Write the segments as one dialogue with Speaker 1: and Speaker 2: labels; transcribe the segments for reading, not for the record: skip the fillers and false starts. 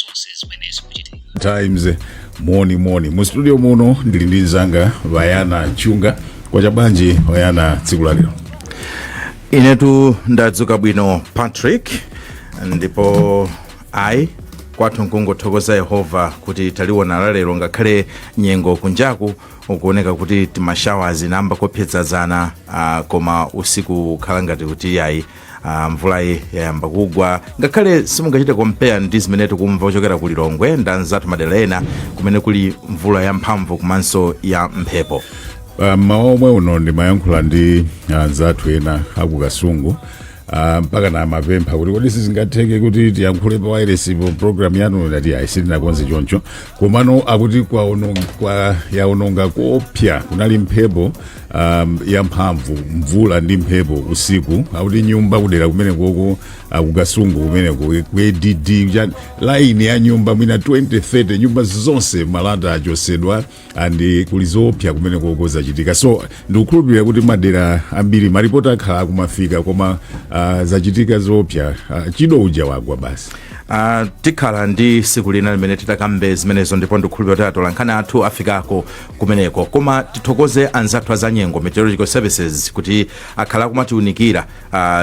Speaker 1: Zonse zimene zikuchitika.
Speaker 2: Times, moni moni mu studio muno ndili ndi mzanga Vayana Chunga. Kwacha bwanji, Vayana, tsiku la lero?
Speaker 3: Inetu ndadzuka bwino, Patrick, ndipo ayi, kwathu nkungothokoza Yehova kuti taliona la lero, ngakhale nyengo kunjaku ukuoneka kuti tima shower zinamba kopyedzazana, koma usiku ukhala ngati kuti ayi, mvulayi yayamba kugwa, ngakhale simungachite compare ndi zimene tikumva kuchokera ku Lilongwe ndi anzathu madera ena kumene kuli mvula yamphamvu komanso ya mphepo.
Speaker 2: Mmawa omwe uno ndimayankhula ndi anzathu ena aku Kasungu, mpaka na amapempha kuti kodi sizingatheke kuti tiyankhule pa wireless po program yanu? Ndati ayi, sitinakonze choncho, komano akuti kwa yaononga koopsa. Kunali mphepo yamphamvu, mvula ndi mphepo usiku. Akuti nyumba kudera kumene koko, kuKasungu kumeneko, ku ADD line ya nyumba mwina 20 30 nyumba zonse malata achosedwa and kuli zoopsa kumene koko zachitika. So ndikukhulupirira kuti madera ambiri maripoti akhala akumafika, koma zachitika zoopsa. Chido uja wagwa basi.
Speaker 3: Tikhala ndi siku lina limene titakambe zimenezo, ndipo ndikukhulupirira kuti atolankhani athu afikako kumeneko. Koma tithokoze anzathu za nyengo, Meteorological Services, kuti akhala akumatiunikira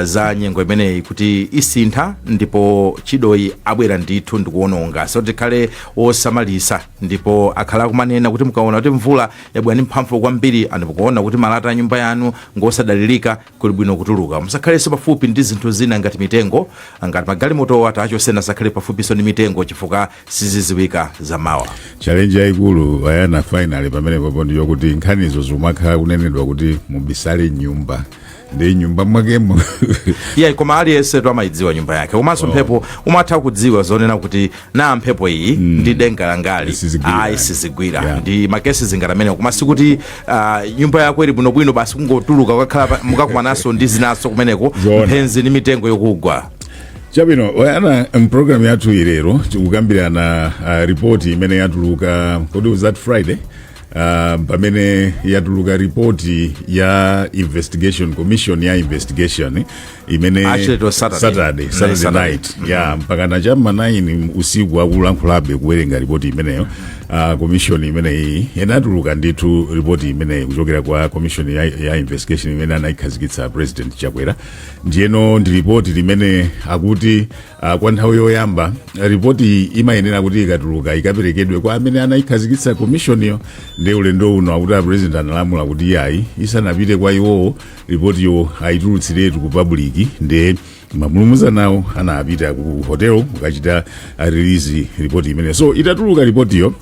Speaker 3: za nyengo imeneyi kuti isintha ndipo chidoyi abwera ndithu ndikuononga, so tikhale osamalisa. Ndipo akhala akumanena kuti mukaona kuti mvula yabwera ndi mphamvu kwambiri, andikuona kuti malata a nyumba yanu ngosadalirika, kuli bwino kutuluka. Musakhalenso pafupi ndi zinthu zina ngati mitengo, ngati magalimoto atachosena, asakhale pafupiso ndi mitengo chifukwa siziziwika zamawa.
Speaker 2: Challenge yayikulu, Ayana, finally pamenepopo ndiyo kuti nkhanizo zimakhala kunenedwa kuti mubisale nyumba ndi nyumba mwakemo.
Speaker 3: Yeah, koma aliyense tu amayidziwa nyumba yake, komanso mphepo umatha kudziwa zonena kuti na mphepo iyi ndi denga langali
Speaker 2: Sizigwira.
Speaker 3: Ayi, sizigwira. Ndi ma cases ngati amenewo, koma sikuti nyumba yako ili bwinobwino, basi kungotuluka kukakhala mukakumananso ndi zinaso kumeneko.
Speaker 2: Zoona.
Speaker 3: Mphenzi ndi mitengo yokugwa.
Speaker 2: Chabwino, Wayana, mpulogalamu yathu ilero tikukambirana ripoti imene yatuluka. Kodi was that Friday? Pamene yatuluka ripoti ya investigation commission ya investigation imene
Speaker 3: Actually, it was Saturday.
Speaker 2: Saturday, Saturday,
Speaker 3: Saturday.
Speaker 2: night, ya mpakana chamma 9 usiku akulankhulabe kuwerenga ripoti imeneyo. Commission imeneyi inatuluka ndithu ripoti imeneyi kuchokera kwa commission ya investigation imene anayikhazikitsa President Chakwera. Ndiyeno ndi ripoti limene akuti kwa nthawi yoyamba ripoti imayenera kuti ikatuluka ikaperekedwe kwa amene anayikhazikitsa commissioniyo. Ndi ulendo uno akuti a President analamula kuti yayi, isanapite kwa iwowo ripotiyo ayitulutsiretu ku public. Ndiye mamulumuzanawo anapita ku hotel kukachita release ripoti imene. So itatuluka ripotiyo,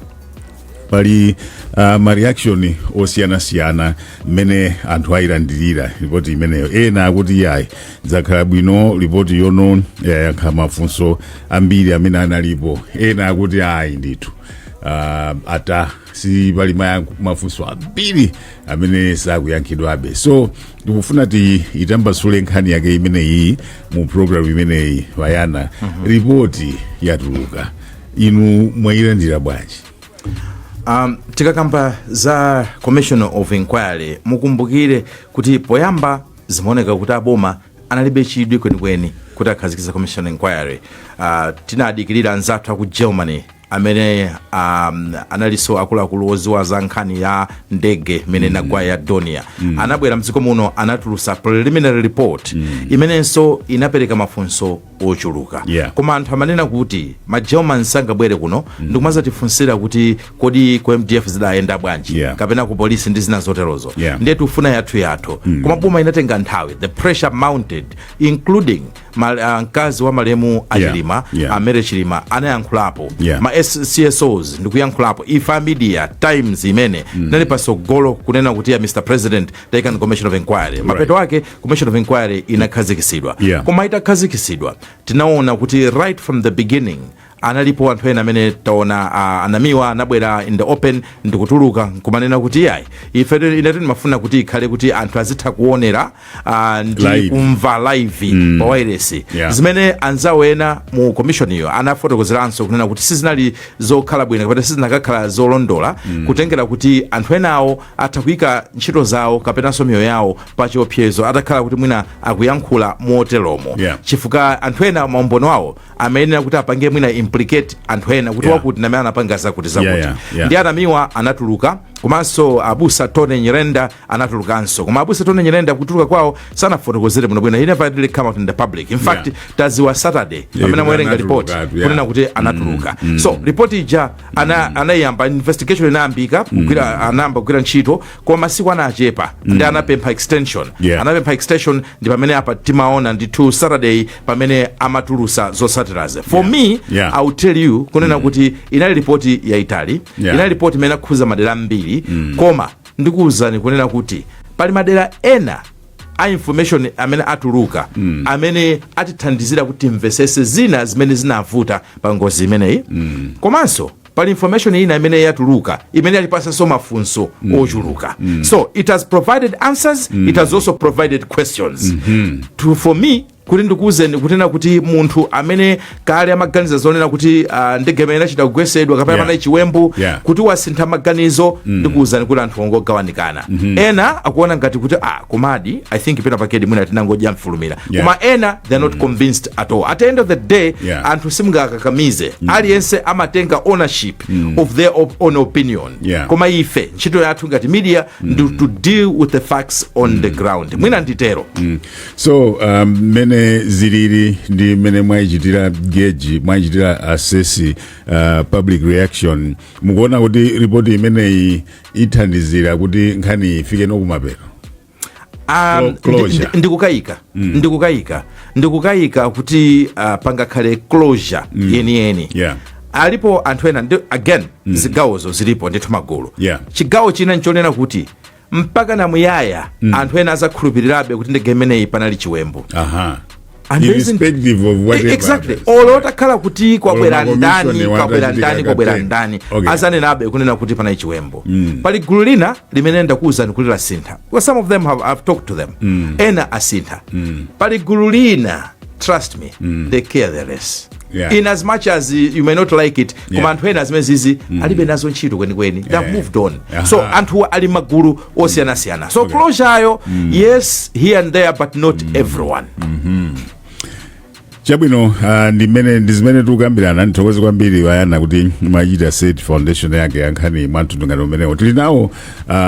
Speaker 2: pali ma reaction osiyanasiyana mmene anthu ayilandirira ripoti imeneyo. Ena akuti yayi, zakhala bwino, ripoti yono yayankha mafunso ambiri amene analipo. Ena akuti ayi ndithu, ata si pali mafunso ambiri amene sakuyankhidwabe. So ndikufuna ti itambasule nkhani yake imeneyi mu program imeneyi. Vayana, ripoti yatuluka, inu mwayilandira bwanji?
Speaker 3: Tikakamba za commission of inquiry, mukumbukire kuti poyamba zimaoneka kuti aboma analibe chidwi kwenikweni kuti akhazikitsa commission inquiry. Tinadikirira anzathu aku Germany amene analinso akuluakulu oziwa za nkhani ya ndege imene inagwa ya Dornier. Anabwera mdziko muno, anatulusa preliminary report imenenso inapereka mafunso ochuluka. Koma anthu amanena kuti ma German sangabwere kuno ndikumazatifunsira kuti kodi ku MDF zidayenda bwanji kapena ku polisi ndi zina zoterozo. Ndiye tifuna yathu yathu. Koma boma inatenga nthawi, the pressure mounted, including mkazi wa malemu aChilima, a Mary Chilima, anayankhulapo, ma CSOs ndikuyankhulapo, ife a media, Times imene tinali pasogolo kunena kuti ya Mr President, taikani commission of inquiry. Mapeto ake commission of inquiry inakhazikitsidwa. Koma itakhazikitsidwa, tinaona kuti right from the beginning analipo anthu ena amene taona, anamiwa anabwera in the open ndikutuluka nkumanena kuti yayi, ife ine timafuna kuti ikhale kuti anthu azitha kuonera ndi
Speaker 2: Live.
Speaker 3: kumva live pa wireless, zimene anzawo ena mu commission iyo anafotokozeranso kunena kuti sizinali zokhala bwino kapena sizinakakhala zolondola, kutengera kuti anthu enawo atha kuyika ntchito zawo kapenanso miyoyo yawo pa chiopsezo atakhala kuti mwina akuyankhula moteromo, chifukwa anthu ena maumboni awo amayenera kuti apange mwina implicate implicate anthu ena kuti wakuti namene anapanga zakuti zakuti. Ndi anamiwa anatuluka, komanso abusa Tony Nyirenda anatulukanso. Koma abusa Tony Nyirenda kutuluka kwawo sanafotokozere bwinobwino. He never really come out in the public. In fact, taziwa Saturday pamene amawerenga report
Speaker 2: anatulukatu, yeah.
Speaker 3: kunena kuti anatuluka. So report ija anayamba investigation, inayambika kugwira, anayamba kugwira ntchito, koma masiku anachepa ndi anapempha extension. Anapempha extension, ndi pamene apa timaona ndithu Saturday pamene amatulusa zotsatirazi. For me, I will tell you kunena kuti inali ripoti yayitali, inali ripoti imene akhuza madera ambiri, koma ndikuwuzani kunena kuti pali madera ena a information amene atuluka amene atithandizira kuti timvesese zina zimene zinavuta pa ngozi imeneyi. Komanso pali information ina imene yatuluka imene yatipasanso mafunso ochuluka. So it has provided answers, it has also provided questions. For me kuti ndikuwuzeni kunena kuti munthu amene kale amaganiza zonena kuti ndege imene inachita kugwesedwa kapena panali chiwembu, kuti wasintha maganizo, ndikuwuzani kuti anthu ongogawanikana. Ena akuona ngati kuti, ah, komadi I think pena pakedi mwina tinangodya mfulumira. Koma ena, they're not convinced at all. At the end of the day, anthu simungakakamize. Aliyense amatenga ownership of their own opinion. Koma ife ntchito yathu ngati media ndi to deal with the facts on the ground. Mwina nditero.
Speaker 2: So mmene zilili ndi mmene mwayichitira gauge, mwayichitira assess public reaction, mukuona kuti ripoti imeneyi ithandizira kuti nkhani ifike nokumapeto? Closure.
Speaker 3: Ndikukayika kuti pangakhale closure yeniyeni. Alipo anthu ena again, zigawozo zilipo ndithu, magulu. Chigawo china nchonena kuti mpaka namuyaya anthu ena azakhulupirirabe kuti ndege imeneyi panali chiwembu. And there isn't-
Speaker 2: Irrespective of whatever
Speaker 3: Exactly.
Speaker 2: happens.
Speaker 3: Olo otakhala kuti kwabwera
Speaker 2: Olo
Speaker 3: ndani,
Speaker 2: makomishoni
Speaker 3: kwabwera
Speaker 2: watachitika
Speaker 3: ndani, kwabwera
Speaker 2: kateni.
Speaker 3: ndani, azanenabe kunena kuti panali chiwembu. Pali gulu lina limene ndakuwuzani kuti lasintha, because some of them have, I've talked to them, ena asintha. Pali gulu lina, trust me, they care the less. In as much as you may not like it, koma anthu ena zimene zizi alibe nazo ntchito kwenikweni. They have moved on. So anthuwa ali magulu osiyanasiyana. So closure ayo, yes, here and there, but not everyone.
Speaker 2: Chabwino, ndi zimene tikukambirana. Ndithokoze kwambiri wayana kuti mwachita set foundation yake ya nkhani mwamtundu ngati umenewo. Tili nawo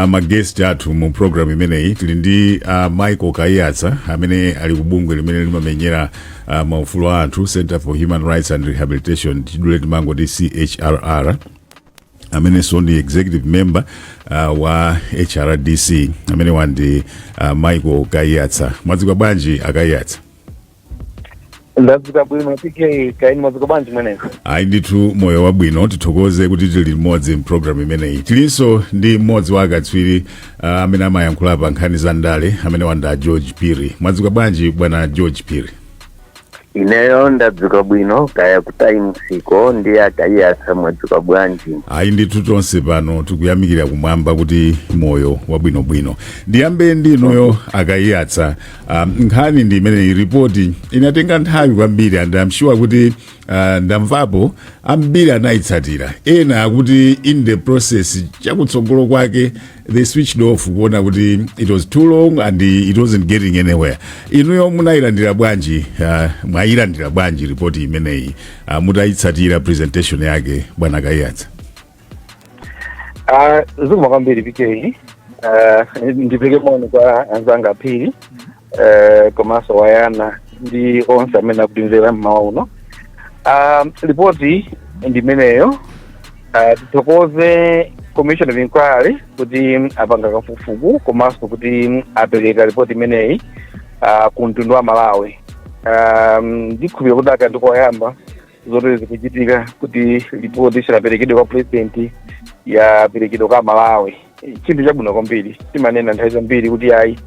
Speaker 2: maguest athu mu program imeneyi. Tili ndi Michael Kaiyatsa amene ali kubungwe limene limamenyera maufulu a anthu, Center for Human Rights and Rehabilitation, chidule timangoti CHRR, amenenso ndi executive member wa HRDC. Amene wandi Michael Kaiyatsa. Mwadzuka bwanji, Akaiyatsa?
Speaker 1: Ndadzuka bwino, PK. Kaya inu mwadzuka bwanji mweneko?
Speaker 2: Ayi ndithu, moyo wabwino. Tithokoze kuti tili limodzi mpulogalamu imeneyi. Tilinso ndi mmodzi wa akatswiri amene amayankhula pa nkhani za ndale, amene wanda George Phiri. Mwadzuka bwanji, bwana George Phiri?
Speaker 4: Ineyo ndadzuka bwino. Kaya ku Timesiko ndi Akaiyatsa, mwadzuka bwanji?
Speaker 2: Ayi ndithu, tonse pano tikuyamikira kumwamba kuti moyo wabwinobwino. Ndiyambe ndi inuyo, Akaiyatsa. Nkhani ndi imeneyi. Ripoti inatenga nthawi kwambiri and I'm sure kuti ndamvapo ambiri anayitsatira, ena akuti in the process chakutsogolo kwake they switched off kuona kuti it was too long and it wasn't getting anywhere. Inuyo munayilandira bwanji, mwayilandira bwanji ripoti imeneyi mutayitsatira presentation yake, bwana Kaiyatsa?
Speaker 1: Ah, zikomo kwambiri, PK. Ndipeke moni kwa anzanga aphiri, komanso wayana ndi onse amene akutimvera mmawa uno. Ripoti ndi imeneyo. Tithokoze commission of inquiry kuti apanga kafukufuku komanso kuti apereka ripoti imeneyi ku mtundu wa Malawi. Ndikhulupirira kuti aka ndikoyamba zotere zikuchitika, kuti ripoti isanaperekedwe kwa president yaperekedwa kwa Malawi, chinthu chabwino kwambiri. Timanena nthawi zambiri kuti ayi,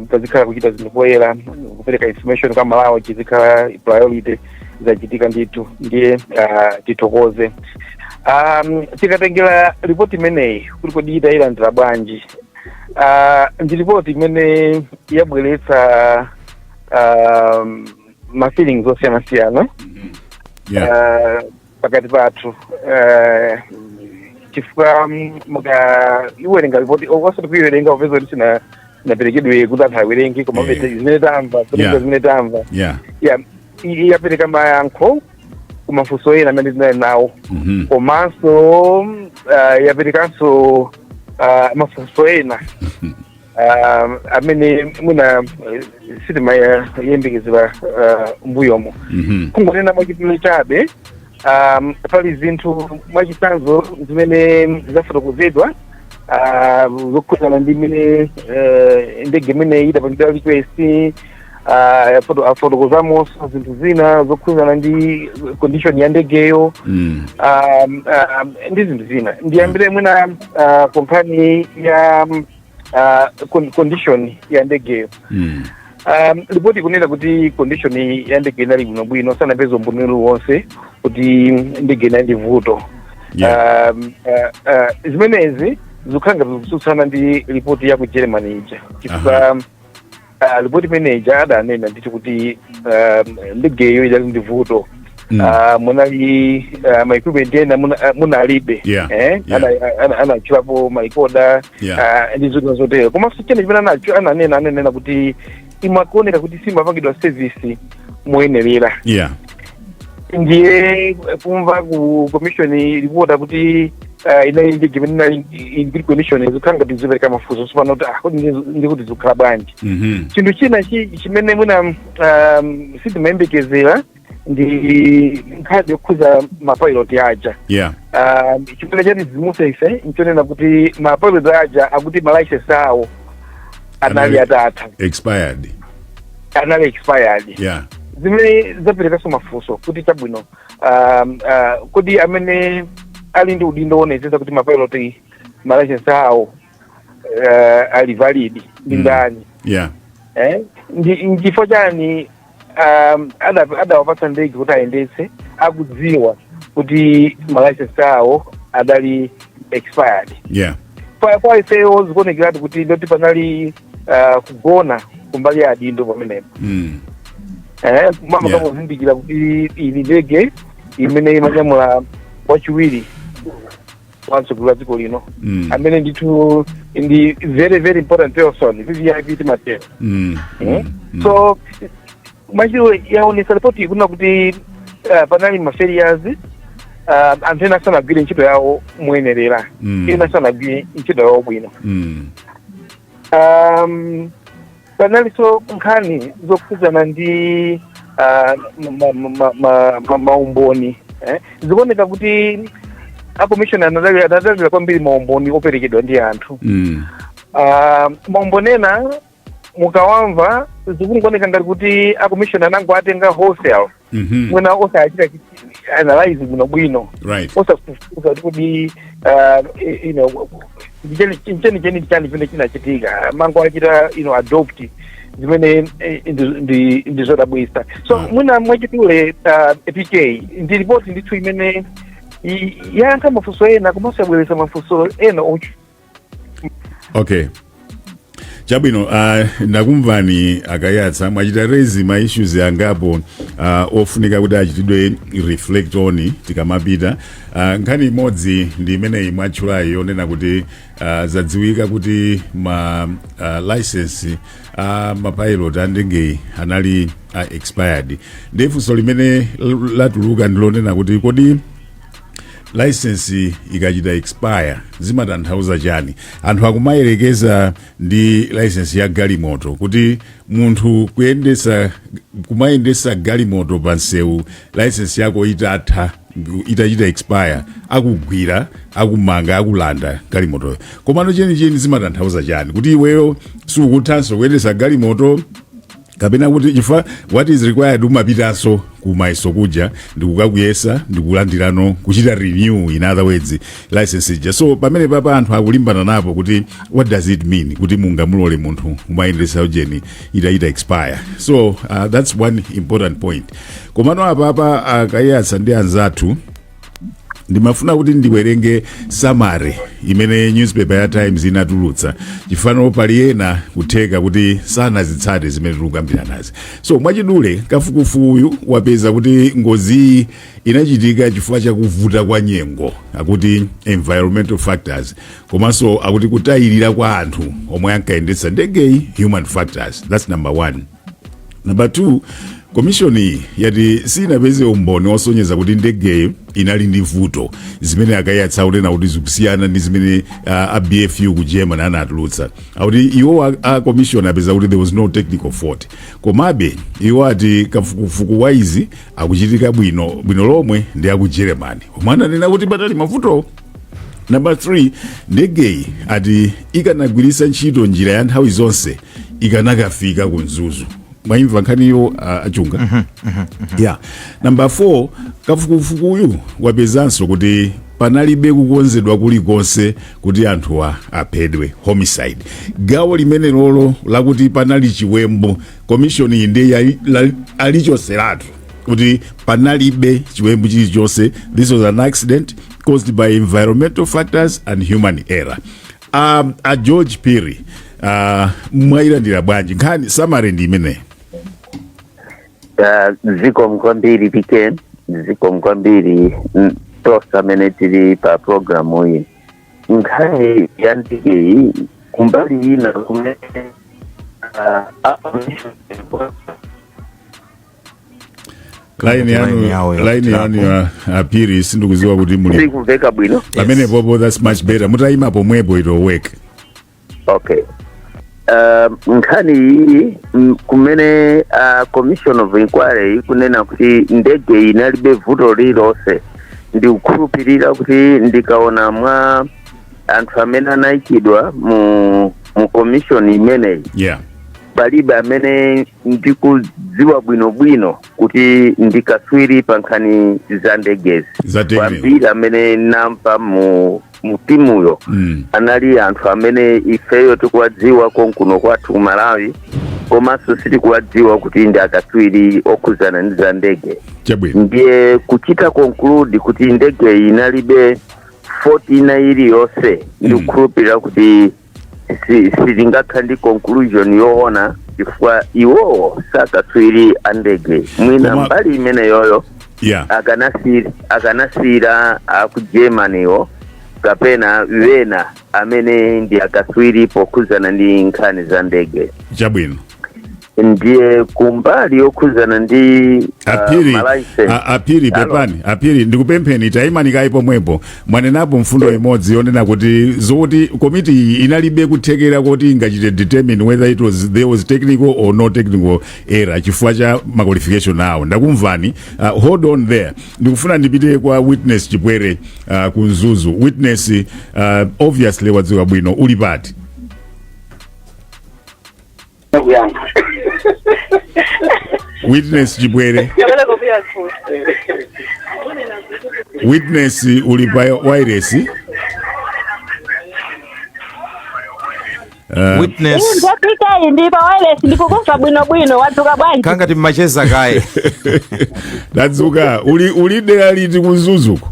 Speaker 1: pazikhala kuchita zinthu poyera, kupereka information kwa Malawi chizikhala priority. Zachitika ndithu, ndiye tithokoze. Tikatengera ripoti imeneyi kuti kodi itayilandira bwanji, ndi ripoti imene yabweretsa ma feelings osiyanasiyana pakati pathu, chifukwa muka iwerenga ripoti, osati kuiwerenga upeza kuti sinaperekedwe kuti anthu awerenge, koma zimene tamva, zimene tamva, yeah, yapereka mayankho ku Kumafunso ena amene tinali nawo, komanso yaperekanso mafunso ena amene mwina sitimayembekezera mbuyomo. Kungonena mwachidule chabe, pali zinthu, mwachitsanzo, zimene zafotokozedwa zokhudzana ndi imene ndege imene idapangidwa request. Afotokozamonso zinthu zina zokhudzana ndi condition ya ndegeyo ndi zinthu zina. Ndiyambire mwina ku nkhani ya condition ya ndegeyo. Ripoti ikunena kuti condition ya ndege inali bwinobwino, sanapeze umboni uliwonse kuti ndege inali ndi vuto. Zimenezi zikukhala ngati zikutsutsana ndi ripoti ya ku Germany ija, chifukwa ripoti imene ija adanena ndithu kuti ndegeyo idali ndi vuto. Munali ma equipment ena munalibe. Anatchulapo ma recorder ndi zinthu zotero. Komanso chene chimene ananena kuti imakuoneka kuti simapangidwa service moyenerera. Ndiye kumva ku commission report kuti inali ndege imene inali in good condition, zikukhala ngati zipereka mafunso tsopano kuti kodi ndikuti zikukhala bwanji? Chinthu china chimene mwina sitimayembekezera ndi nkhani yokhuza mapilot aja. Chimene chatidzidzimutsa ife nchonena kuti mapilot aja akuti ma license awo anali atatha.
Speaker 2: Expired.
Speaker 1: Anali expired, zimene zaperekanso mafunso kuti chabwino, kodi amene ali ndi udindo wonetsetsa kuti mapilot ma license awo ali valid ndi ndani? Ndi nchifukwa chani adawapatsa ndege kuti ayendetse akudziwa kuti ma license awo adali expired? Kwa ifeyo zikuonekeratu kuti ndoti panali kugona kumbali ya adindo pamenepo. Mama, kamuzindikira kuti ili ndege imene imanyamula wachiwiri wa mtsogoleri wa dziko lino, amene ndithu ndi very very important person, VVIP timatero. So mwachidule yaonesa ripoti ikunena kuti panali ma failures, anthu ena sanagwire ntchito yawo moyenerera, ena sanagwire ntchito yawo bwino. Panalinso nkhani zokhudzana ndi maumboni. Zikuoneka kuti a commission anadalira kwambiri maumboni operekedwa ndi anthu. Maumboni ena mukawamva zikungooneka ngati kuti a commission anango atenga wholesale, mwina osachita analyze bwinobwino, osafufuza kuti kodi cheni cheni chani chimene chinachitika, mango achita adopt zimene ndi zodabwitsa. So mwina mwachidule, PK, ndi ripoti ndithu imene yayankha mafunso ena komanso yabweretsa mafunso ena.
Speaker 2: Okay, chabwino. Ndakumvani akayatsa, mwachita raise ma issues angapo ofunika kuti achitidwe reflect on tikamapita. Nkhani imodzi ndi imeneyi mwatchulayi yonena kuti zadziwika kuti ma license a mapilot a ndegeyi anali expired. Ndi funso limene latuluka ndilonena kuti kodi license ikachita expire zimatanthauza chani? Anthu akumayerekeza ndi license ya galimoto, kuti munthu kumayendesa galimoto pa msewu license yako itatha, itachita expire, akugwira, akumanga, akulanda galimotoyo. Komano chenicheni zimatanthauza chani? Kuti iweyo sukuthanso kuyendesa galimoto, kapena kuti chifukwa what is required, umapitanso kumayeso kuja ndikukakuyesa ndikulandirano kuchita renew, in other words, license ija. So pamene papa anthu akulimbana napo kuti what does it mean kuti mungamulole munthu umayendesa ujeni itachita expire? So that's one important point. Komano apapa akayatsa ndi anzathu, ndimafuna kuti ndiwerenge summary imene newspaper ya Times inatulutsa, chifano pali ena kutheka kuti sanazitsate zimene tikukambira nazi. So mwachidule, kafukufukuyu wapeza kuti ngoziyi inachitika chifukwa chakuvuta kwa nyengo, akuti environmental factors, komanso akuti kutayirira kwa anthu omwe ankayendetsa ndegeyi, human factors. That's number one. Number two, Commission iyi yati sinapeze umboni osonyeza kuti ndegeyo inali ndi vuto, zimene a Kaiyatsa akunena kuti zikusiyana ndi zimene a BFU ku Germany anatulutsa. Akuti iwo a commission apeza kuti there was no technical fault. Komabe iwo ati kafukufuku wa izi akuchitika bwino bwino lomwe ndi aku Germany omwe ananena kuti patali mavuto. Number 3, ndegeyi ati ikanagwiritsa ntchito njira ya nthawi zonse ikanakafika ku Mzuzu. Mwayimva nkhaniyo, achunga? Yeah. Number 4, kafukufukuyu wapezanso kuti panalibe kukonzedwa kulikonse kuti anthuwa aphedwe, homicide. Gawo limene lolo lakuti panali chiwembu, commission iyi ndiye alichoseratu kuti panalibe chiwembu chilichonse. This was an accident caused by environmental factors and human error. A George Phiri, mwayilandira bwanji nkhani? Summary ndi imeneyi.
Speaker 4: Zikomo kwambiri PK, zikomo kwambiri tonse amene tili pa programu iyi. Nkhani ya ndegeyi, kumbali ina kumene
Speaker 2: line
Speaker 3: Line yawo
Speaker 2: yanu, line yanu ya a Phiri, sindikuziwa kuti muli
Speaker 4: Sikumveka bwino?
Speaker 2: Pamene popo, that's much better. Mutayima pomwepo, it will work.
Speaker 4: Okay. Nkhani iyi, kumene commission of inquiry ikunena kuti ndege inalibe vuto lililonse, ndikukhulupirira kuti ndikaona mwa anthu amene anayikidwa mu commission imeneyi, palibe amene ndikudziwa bwinobwino kuti ndikaswiri pa nkhani za ndegezi.
Speaker 2: Za technical.
Speaker 4: Kwambiri amene namva mu timuyo anali anthu amene ifeyo tikuwadziwa konkuno kwathu ku Malawi, komanso sitikuwadziwa kuti ndi akatswiri okhuzana ndi za ndege. Ndiye kuchita conclude kuti ndege inalibe fault ina iliyonse, ndikukhulupirira kuti sitingakhala ndi conclusion yoona, chifukwa iwowo sakatswiri a ndege. Mwina mbali imeneyoyo akanasira aku Germanywo kapena wena amene ndi akatswiri pokhuzana ndi nkhani za ndege. Ndiye kumbali yokhuzana ndi
Speaker 2: A Phiri,
Speaker 4: ma license.
Speaker 2: A Phiri,
Speaker 4: Hello.
Speaker 2: pepani a Phiri, ndikupempheni tayimani kayi pomwepo. Mwanenapo mfundo imodzi yonena kuti zokuti komiti iyi inalibe kuthekera kuti ingachite determine whether it was there was technical or no technical error chifukwa cha ma qualification awo. Ndakumvani. Hold on there. Ndikufuna ndipite kwa Witness Chipwere ku Mzuzu. Witness, obviously wadziwa bwino. Uli pati?
Speaker 1: Kuyankha.
Speaker 2: Witness Chipwere. Witness, uli pa wireless?
Speaker 3: Witness.
Speaker 5: Ndapitayi, ndi pa wireless, ndikukumva bwinobwino. Wadzuka bwanji?
Speaker 3: Kangati mmacheza kaye.
Speaker 2: Ndadzuka. Uli dera liti ku Mzuzuko?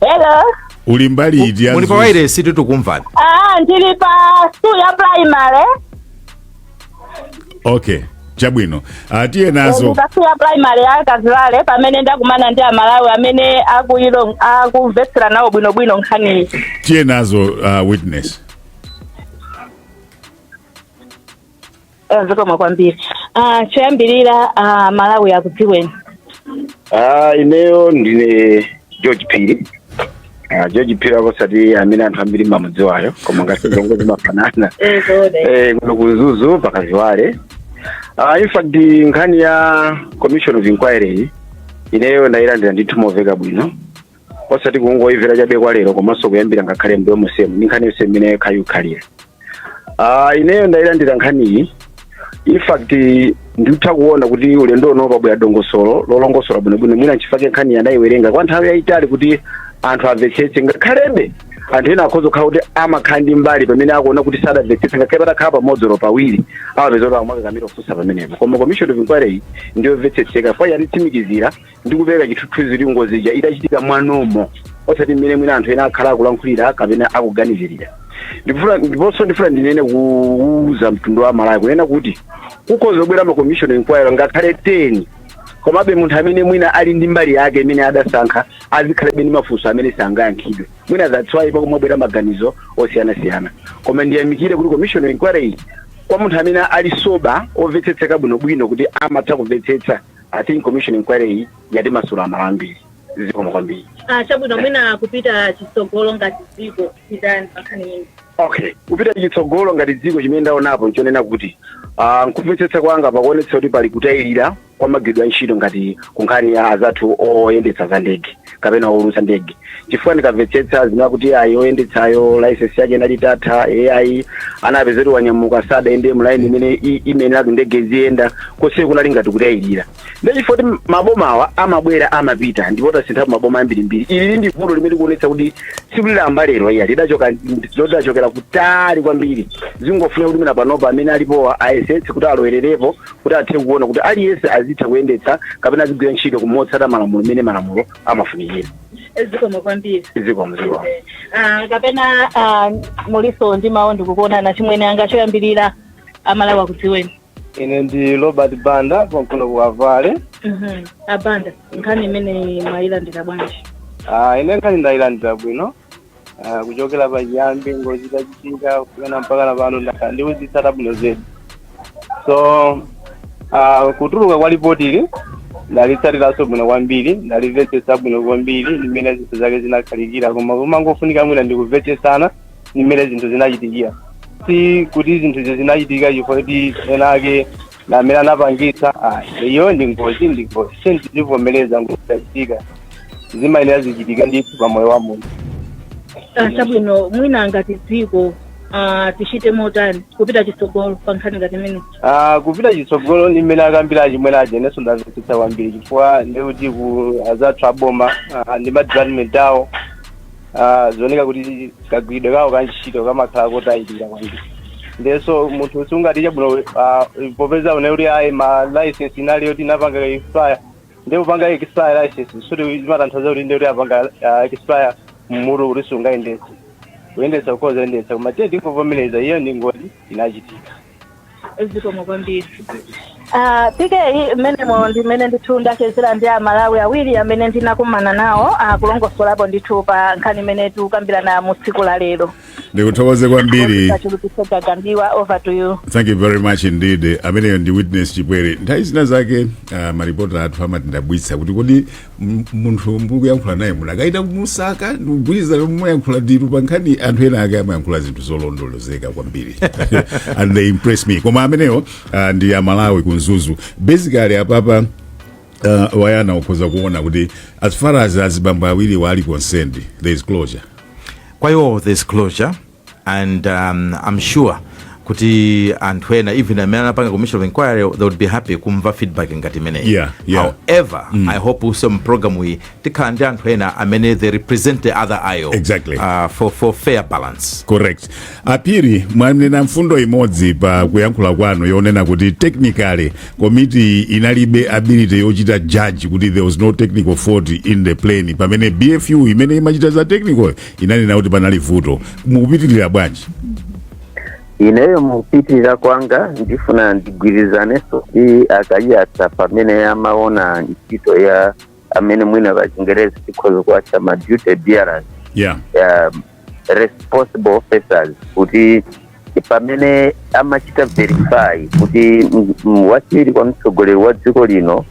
Speaker 5: Hello.
Speaker 2: Uli mbali iti ya
Speaker 3: Muli pa
Speaker 2: Mzuzu?
Speaker 3: wireless, titukumvani.
Speaker 5: Ah, ndili pa school ya primary.
Speaker 2: Okay, chabwino. Tiye nazo.
Speaker 5: Pa school ya primary ya Kazilale, pamene ndakumana ndi Amalawi amene akuyilo akumvetsera nawo bwinobwino nkhaniyi.
Speaker 2: Tiye nazo, Witness.
Speaker 5: Zikomo kwambiri. Choyambirira, Malawi akudziweni.
Speaker 1: Ineyo ndine George Phiri. George Phiri akosati amene anthu ambiri mamudziwayo, koma ngati ndongo zimafanana. Kuno ku Mzuzu pa Kaziwale. In fact, nkhani ya commission of inquiry iyi, ineyo ndayilandira ndithu moveka bwino, osati kungoyimvera chabe kwa lero, komanso kuyambira ngakhale mbuyo mosemu ndi nkhani yonse imene khayikhalira. Ineyo ndayilandira nkhaniyi. In fact, ndikutha kuona kuti ulendo uno pabwera dongosolo lolongosola bwinobwino. Mwina nchifukwa nkhani anayiwerenga kwa nthawi yayitali kuti anthu amvetsetse, ngakhalebe anthu ena akhoza kukhala kuti amakhala ndi mbali pamene akuona kuti sadamvetsetse, ngakhale patakhala pamodzi olo pawiri amapeza kuti amakakamira kufunsa pamenepo. Koma commission of inquiry iyi ndiyomvetsetseka, chifukwa yatitsimikizira ndi kupereka chithunzithunzi kuti ngozi ija itachitika mwanomo, osati mmene mwina anthu ena akhala akulankhulira kapena akuganizirira. Ndiponso ndifuna ndinene kuuza mtundu wa Malawi kunena kuti kukhoza kubwera ma commission inquiry ngakhale 10. Komabe munthu amene mwina ali ndi mbali yake imene adasankha azikhalabe ndi mafunso amene sangayankhidwe. Mwina that's why pakumabwera maganizo osiyanasiyana. Koma ndiyamikire kuti commission of inquiry iyi, kwa munthu amene ali sober, omvetsetseka bwinobwino, kuti amatha kumvetsetsa, I think commission inquiry iyi yatimasula amala ambiri. Zikomo kwambiri.
Speaker 5: Ah, chabwino. Mwina kupita chitsogolo ngati dziko titani pankhani iyi?
Speaker 1: Okay, kupita chitsogolo ngati dziko, chimene ndaonapo nchonena kuti nkumvetsetsa kwanga pakuonetsa kuti pali kutayirira kwa magwiridwe a ntchito ngati kunkhani ya azathu oyendetsa za ndege kapena owulutsa ndege, chifukwa ndikamvetsetsa zina kuti ayi, oyendetsayo license yake inali itatha, ai, anapeza kuti wanyamuka sadayende mulaini imene imenera ndege iziyenda. Konse kunali ngati kutayirira. Ndechifukwa kuti mabomawa amabwera, amapita, ndipo tasinthapo maboma ambirimbiri. Ili ndi vuto limene likuonetsa kuti sikulilamba lero iya, lidachokera kutali kwambiri. Zingofuna kuti mina panopa amene alipowa ayesetse kuti alowererepo kuti athe kuona kuti aliyense azitha kuyendetsa kapena azigwira ntchito kumotsata malamulo imene malamulo amafunikira.
Speaker 5: Zikomo kwambiri.
Speaker 1: Zikomo, zikomo.
Speaker 5: Ah, kapena muliso ndi mawu ndikukuonana chimwene anga, choyambirira Amalawi akudziweni.
Speaker 6: Ine ndi Robert Banda, konkuno ku Avale.
Speaker 5: Abanda, nkhani imene mwayilandira bwanji?
Speaker 6: Ah, ine nkhani ndayilandira bwino. Ah, kuchokera pachiyambi ngozi itachitika kufika mpaka na pano ndakhala ndikuzitsata bwino zedi. So kutuluka kwa ripoti ili ndalitsatiranso bwino kwambiri, ndalimvetsetsa bwino kwambiri limene zinthu zake zinakhalikira, koma kumangofunika mwina ndikumvetsetsana limene zinthu zinachitikira. Si kuti zinthu izi zinachitika chifukwa kuti ena ake namene anapangitsa. Ah, iyo ndi ngozi, ndi ngozi, sindizivomereza. Ngozi zachitika, zimayenera zichitika ndithu pa moyo wa munthu.
Speaker 5: Ah, chabwino. Mwina ngati dziko tichite motani kupita chitsogolo pa nkhani ngati imene?
Speaker 6: Ah, kupita chitsogolo ndi mmene akambira achimwene aja, inenso ndamvetsetsa kwambiri, chifukwa ndikuti ku azathu aboma ndi ma department awo zioneka kuti kagwiridwe kawo ka ntchito kamakhala kotayirira kwambiri. Ndenso munthu sungati chabwino popeza une kuti ayi, ma license inali yoti inapanga expire, ndi kupanga expire license suti zimatanthauza kuti ndi kuti apanga expire mmutu kuti sungayendetse. Kuyendetsa ukhoza kuyendetsa, koma tiye tingovomereza, iyo ndi ngozi inachitika.
Speaker 5: Zikomo kwambiri. PK, mmenemo ndimene ndithu ndachezera ndi Amalawi awiri amene ndinakumana nawo, kulongosolapo ndithu pa nkhani imene tikukambirana mu tsiku la lero.
Speaker 2: Ndikuthokoze kwambiri.
Speaker 5: Kachulukitso Gagambiwa, over to you.
Speaker 2: Thank you very much indeed. Ameneyo ndi Witness Chipwere. Nthawi zina zake maripota athu amatindabwitsa kuti kodi munthu mukuyankhula naye munakaita kumusaka ndikugwirizana mumayankhula nditu pa nkhani. Anthu ena ake amayankhula zinthu zolondolozeka kwambiri and they impress me. Koma ameneyo ndi Amalawi ku Mzuzu. Basically apapa wayana ukhoza kuona kuti as far as azibambo awiri wali concerned, there is closure.
Speaker 3: Kwa iwo there's closure and I'm sure kuti anthu ena, even amene anapanga commission of inquiry, they would be happy kumva feedback ngati imeneyi. However, I hope also program iyi tikhala ndi anthu ena amene they represent the other aisle for fair balance.
Speaker 2: Correct. Apiri, mwanena mfundo imodzi pa kuyankhula kwanu yonena kuti technically committee inalibe ability yochita judge kuti there was no technical fault in the plane, pamene BFU imene imachita za technical inanena kuti panali vuto. Mukupitirira bwanji?
Speaker 4: Ineyo mukupitirira kwanga ndifuna ndigwirizanenso ndi Akayatsa pamene amaona ntchito ya amene mwina pa Chingerezi tikhoza kuwatcha ma duty bearers, responsible officers, kuti pamene amachita verify kuti wachiwiri kwa mtsogoleri wa dziko lino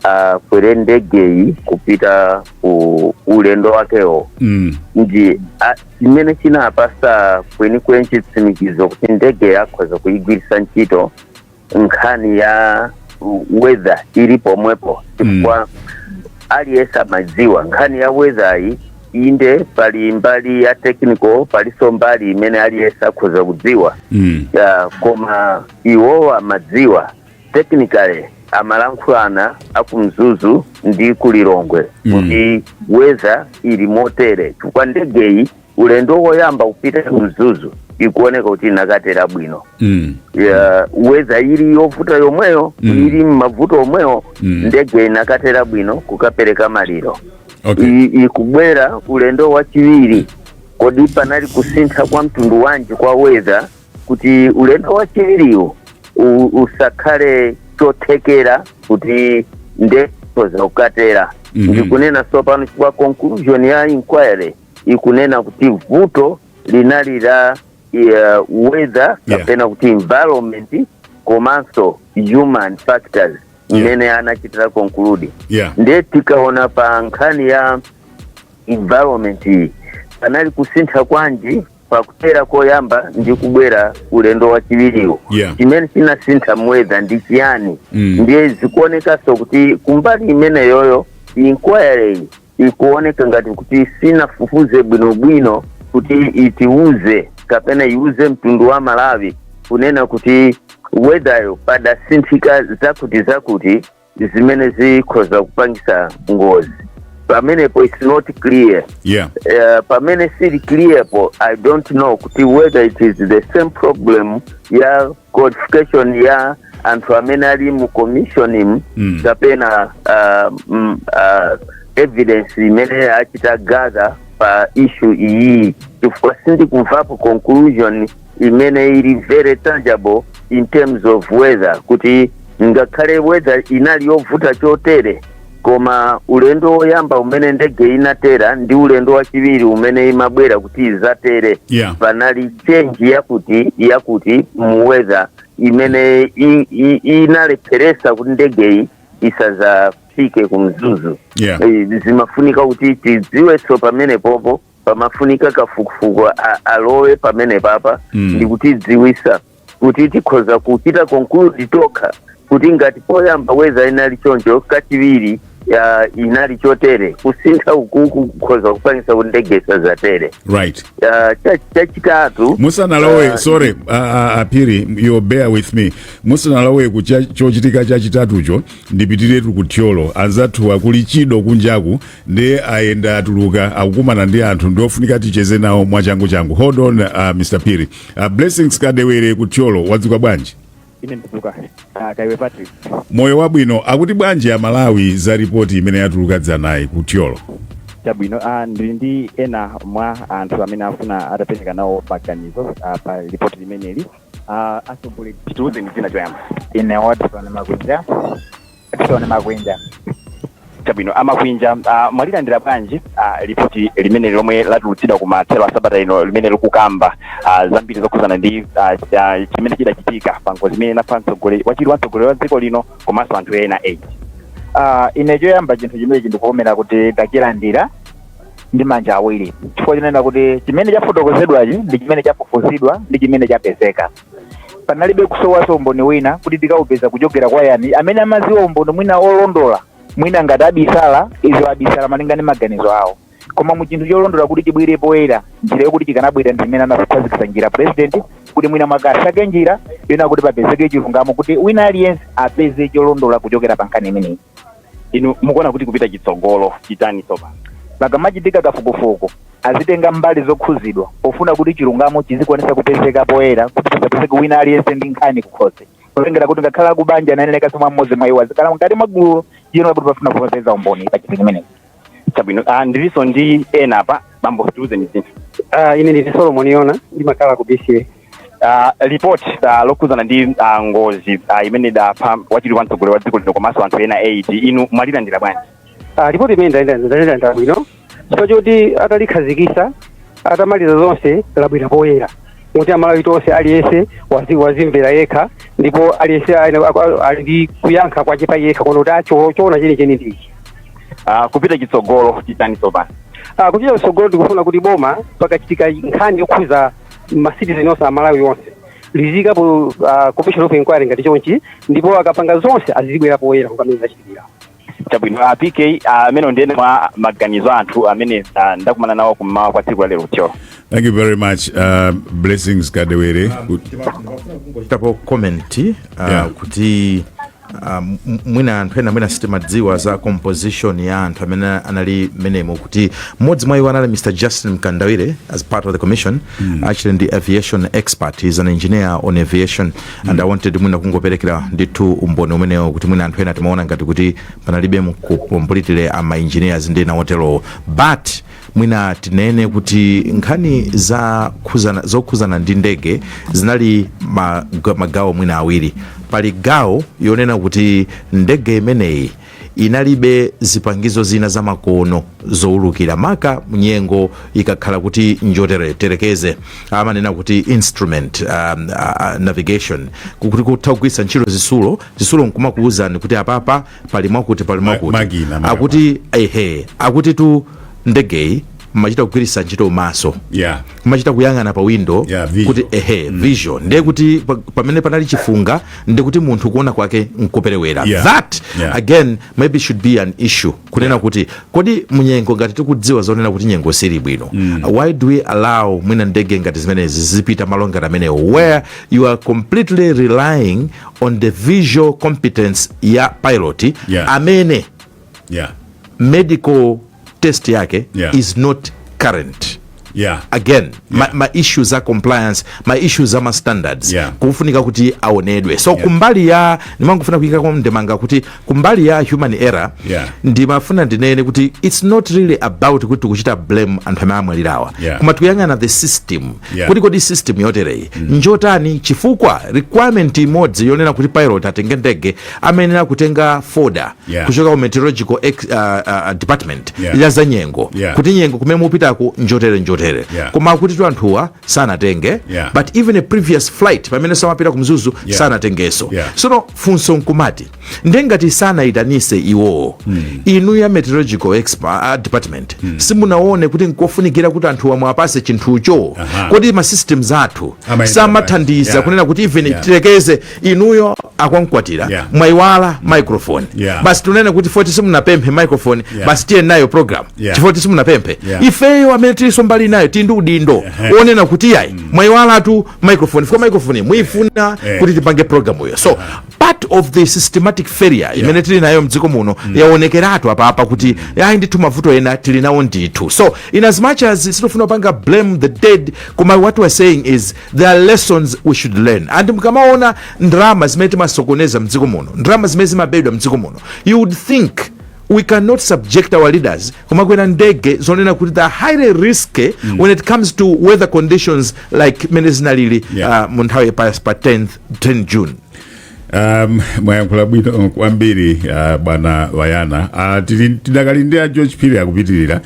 Speaker 4: akwere ndegeyi kupita ku ulendo wakewo, ndi chimene chinapasa kwenikweni chitsimikizo kuti ndege yakhoza kuyigwiritsa ntchito, nkhani ya weather ili pomwepo, chifukwa aliyense amadziwa nkhani ya weather iyi. Inde, pali mbali ya technical, palinso mbali imene aliyense akhoza kudziwa. Ya, koma iwowa amadziwa technically, amalankhulana akumzuzu ndi kulilongwe kuti weather ili motere, chifukwa ndegeyi ulendo woyamba kupita kumzuzu ikuoneka kuti inakatera bwino. Ya, weather ili yovuta yomweyo, ili mmavuto omwewo, ndege inakatera bwino kukapereka maliro. Ikubwera ulendo wachiwiri, kodi panali kusintha kwa mtundu wanji kwa weather kuti ulendo wachiwiriwo usakhale chothekera kuti Ndege kukatera. Ndikunena tsopano chifukwa conclusion ya inquiry ikunena kuti vuto linali la weather kapena kuti environment komanso human factors, imene anachitira conclude. Ndiye tikaona pa nkhani ya environment iyi, panali kusintha kwanji pakutera koyamba ndi kubwera ulendo wachiwiriwo? Chimene chinasintha mu weather ndi chiyani? Ndiye zikuonekanso kuti kumbali imeneyoyo inquiry ikuoneka ngati kuti sinafufuze bwinobwino kuti itiuze kapena iuze mtundu wa Malawi kunena kuti weather yo padasinthika zakuti zakuti zimene zikhoza kupangisa ngozi. Pamenepo it's not clear. Pamene sili clear po, I don't know kuti whether it is the same problem ya qualification ya anthu amene ali mu commission kapena evidence imene achita gather pa issue iyi, chifukwa sindikumvapo conclusion imene ili very tangible in terms of weather, kuti ngakhale weather inali yovuta chotere, koma ulendo woyamba umene ndege inatera ndi ulendo wachiwiri umene imabwera kuti izatere, panali change yakuti yakuti mu weather imene inalepheresa kuti ndegeyi isazafike ku Mzuzu. Zimafunika kuti tidziwenso pamene popo pamafunika kafukufuku alowe pamene papa ndi kutidziwisa kuti tikhoza kuchita conclude tokha kuti ngati poyamba weather inali choncho, kachiwiri ya inali chotere, kusintha ukuku kukhoza kupangisa kuti ndege isazatere. Chachitatu,
Speaker 2: Musanalowe, sorry, Apiri, you bear with me, musanalowe ku chochitika chachitatucho, ndipitiretu ku Thyolo. Anzathu akuli chido kunjaku ndi ayenda, atuluka, akukumana ndi anthu, ndiofunika ticheze nawo mwachangu changu. Hold on, Mr Piri. Blessings Kadewere ku Thyolo, wadzuka bwanji?
Speaker 7: Ine ndidzuka kaiwe, Patrick.
Speaker 2: Moyo wabwino. Akuti bwanji Amalawi za ripoti imene yatuluka dzanayi ku Thyolo?
Speaker 7: Chabwino, ndili ndi ena mwa anthu amene afuna atapereka nawo maganizo pa ripoti limeneli. Atsogoleri, titiuzeni dzina choyamba.
Speaker 8: Ine Watson Makwinja, Watson Makwinja.
Speaker 7: Chabwino, Amakwinja, mwalilandira bwanji ripoti limene lomwe latulutsidwa ku mathero a sabata ino, limene likukamba zambiri zokhuzana ndi chimene chidachitika pa ngozi imene inapha mtsogoleri wachiwiri wa mtsogoleri wa dziko lino komanso anthu ena 8?
Speaker 8: Ine choyamba, chinthu chimenechi ndikuomera kuti tachilandira ndi manja awiri, chifukwa chinena kuti chimene chafotokozedwachi ndi chimene chafufuzidwa ndi chimene chapezeka. Panalibe kusowaso umboni wina kuti tikaupeza kuchokera kwa yani amene amaziwa umboni mwina olondola. Mwina ngati abisala, izo abisala malinga ndi maganizo awo, koma mu chinthu cholondola kuti chibwere poyera, njira yokuti chikanabwera ndi imene anakhazikitsa njira president, kuti mwina mwakasake njira yona kuti papezeke chilungamo, kuti wina aliyense apeze cholondola kuchokera pa nkhani imeneyi.
Speaker 7: Inu mukuona kuti kupita chitsogolo chitani tsopano?
Speaker 8: Pakamachitika kafukufuku, azitenga mbali zokhuzidwa pofuna kuti chilungamo chizikwanisa kupezeka poyera, kuti pasapezeke wina aliyense ndi nkhani kukhosi, kutengera kuti ngakhala akubanja anayenera mwa mmodzi mwa iwo azikhala mkati mwa gululo chiyeno kuti pafuna kupeza umboni pa chinthu chimenechi.
Speaker 7: Chabwino, ndilinso ndi ena apa. Bambo, tiuzeni dzina.
Speaker 9: Ine ndine Solomon Yona, ndimakhala ku BCA.
Speaker 7: Report lokhuzana ndi ngozi imene idapha wachiwiri wa mtsogoleri wa dziko lino komanso anthu ena 8, inu mwalilandira bwanji?
Speaker 9: Ripoti imene ndalandira bwino, chifukwa choti atalikhazikisa, atamaliza zonse, labwera poyera kuti Amalawi tonse, aliyense wazimvera yekha, ndipo aliyense ali ndi kuyankha kwache pa yekha kuona kuti choona chenicheni ndichi.
Speaker 7: Kupita chitsogolo chitani tsopano?
Speaker 9: Kupita chitsogolo, ndikufuna kuti boma pakachitika nkhani yokhuza ma citizen onse, Amalawi onse, lizikapo commission of inquiry ngati chonchi, ndipo akapanga zonse azibwera poyera pamene zachitikira.
Speaker 7: Chabwino, PK, amene ndiyene mwa maganizo anthu amene ndakumana nawo kummawa kwa tsiku la lero Thyolo.
Speaker 2: Thank you very much, Blessings Kadewere.
Speaker 3: Kungochitapo comment kuti mwina anthu ena mwina sitimadziwa za composition ya anthu amene anali menemo, kuti mmodzi mwa iwo anali Mr Justin Mkandawire as part of the commission. Actually ndi aviation expert, he's an engineer on aviation, and I wanted mwina kungoperekera ndithu umboni umenewo kuti mwina anthu ena timaona ngati kuti panalibe completely ama engineers ndi ena oterowo. But mwina tinene kuti nkhani za zokhuzana ndi ndege zinali magawo mwina awiri. Pali gawo yonena kuti ndege imeneyi Inalibe zipangizo zina zamakono zowulukira, maka mnyengo ikakhala kuti njotere. Terekeze amanena kuti instrument navigation, kuti kutha kugwiritsa ntchito zisulo, zisulo nkumakuwuzani kuti apapa pali mwakuti, pali mwakuti.
Speaker 2: Makina, makina.
Speaker 3: Akuti ehe, akuti tu ndegeyi mmachita kugwiritsa ntchito maso, kumachita kuyang'ana pa window.
Speaker 2: Yeah, visual.
Speaker 3: Kuti ehe, vision, ndiye kuti pamene panali chifunga, ndiye kuti munthu kuona kwake nkuperewera. That again maybe should be an issue, kunena kuti kodi munyengo ngati tikudziwa zonena kuti nyengo sili bwino, why do we allow mwina ndege ngati zimenezi zipita malo ngati amenewo, where you are completely relying on the visual competence ya pilot amene medical test yake is not current? Again, ma issues a compliance, ma issues ama standards kufunika kuti aonedwe. So kumbali ya, ndimangofuna kuyikako ndemanga kuti kumbali ya human error, ndimafuna ndinene kuti it's not really about kuti tikuchita blame anthu amene amwalirawa, koma tikuyang'ana the system, kuti kodi system yotereyi njotani? Chifukwa requirement imodzi yonena kuti pilot atenge ndege, amayenera kutenga folder kuchoka ku meteorological department ya za nyengo, kuti nyengo kumene mupitako njotere njotere. Koma kuti tu anthuwa sanatenge, but even a previous flight pamene samapita ku Mzuzu, sanatengenso. Sono funso nkumati, ndengati sanayitanise iwowo, inu ya meteorological expert, department, simunaone kuti nkofunikira kuti anthuwa mwapase chinthucho? Kodi ma systems athu
Speaker 2: Amayenda
Speaker 3: samathandiza kunena kuti even tilekeze inuyo akwankwatira, mwayiwala microphone, basi tunene kuti foti simunapemphe microphone, basi tiye nayo program, chifukwa simunapemphe? Ifeyo amene tilinso mbali nayo tili ndi udindo wonena kuti yayi, mwayiwalatu microphone, fika microphone muyifuna kuti tipange program iyo. So part of the systematic failure imene tili nayo mdziko muno yaonekeratu apapa kuti ayi ndithu, mavuto ena tili nawo ndithu. So in as much as sitifuna kupanga blame the dead, koma what we're saying is there are lessons we should learn. And mukamaona ndalama zimene timasokoneza mdziko muno, ndalama zimene zimabedwa mdziko muno, you would think we cannot subject our leaders kumakwera ndege zonena kuti they're highly risky when it comes to weather conditions like mene zinalili mu nthawi pa 10th 10 June.
Speaker 2: Mwayankhula bwino kwambiri, bwana Vayana. Tidakali ndi a George Phiri akupitirira.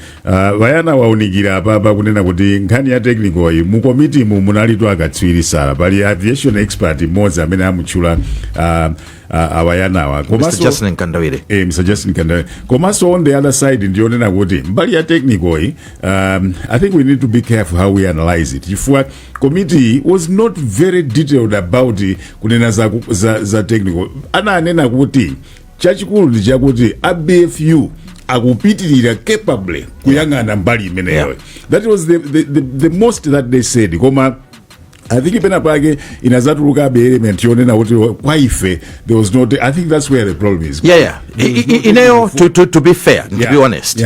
Speaker 2: Vayana waunikira apapa kunena kuti nkhani ya technical iyi, mu komitimu munalitu akatswiri sala, pali aviation expert mmodzi amene amutchula awayanawa.
Speaker 3: Mr. Justin Kandawire.
Speaker 2: Mr. Justin Kandawire. Komanso on the other side ndionena kuti mbali ya technical iyi, I think we need to be careful how we analyze it, chifukwa committee was not very detailed about kunena za technical. Ananena kuti chachikulu ndi chakuti a BFU akupitirira capably kuyang'ana mbali imeneyo. That was the most that they said. Koma I think pena pake inazatulukabe element yonena kuti kwa ife there was no, I think that's where the problem is.
Speaker 3: Yeah. Ineyo to be fair, to be honest,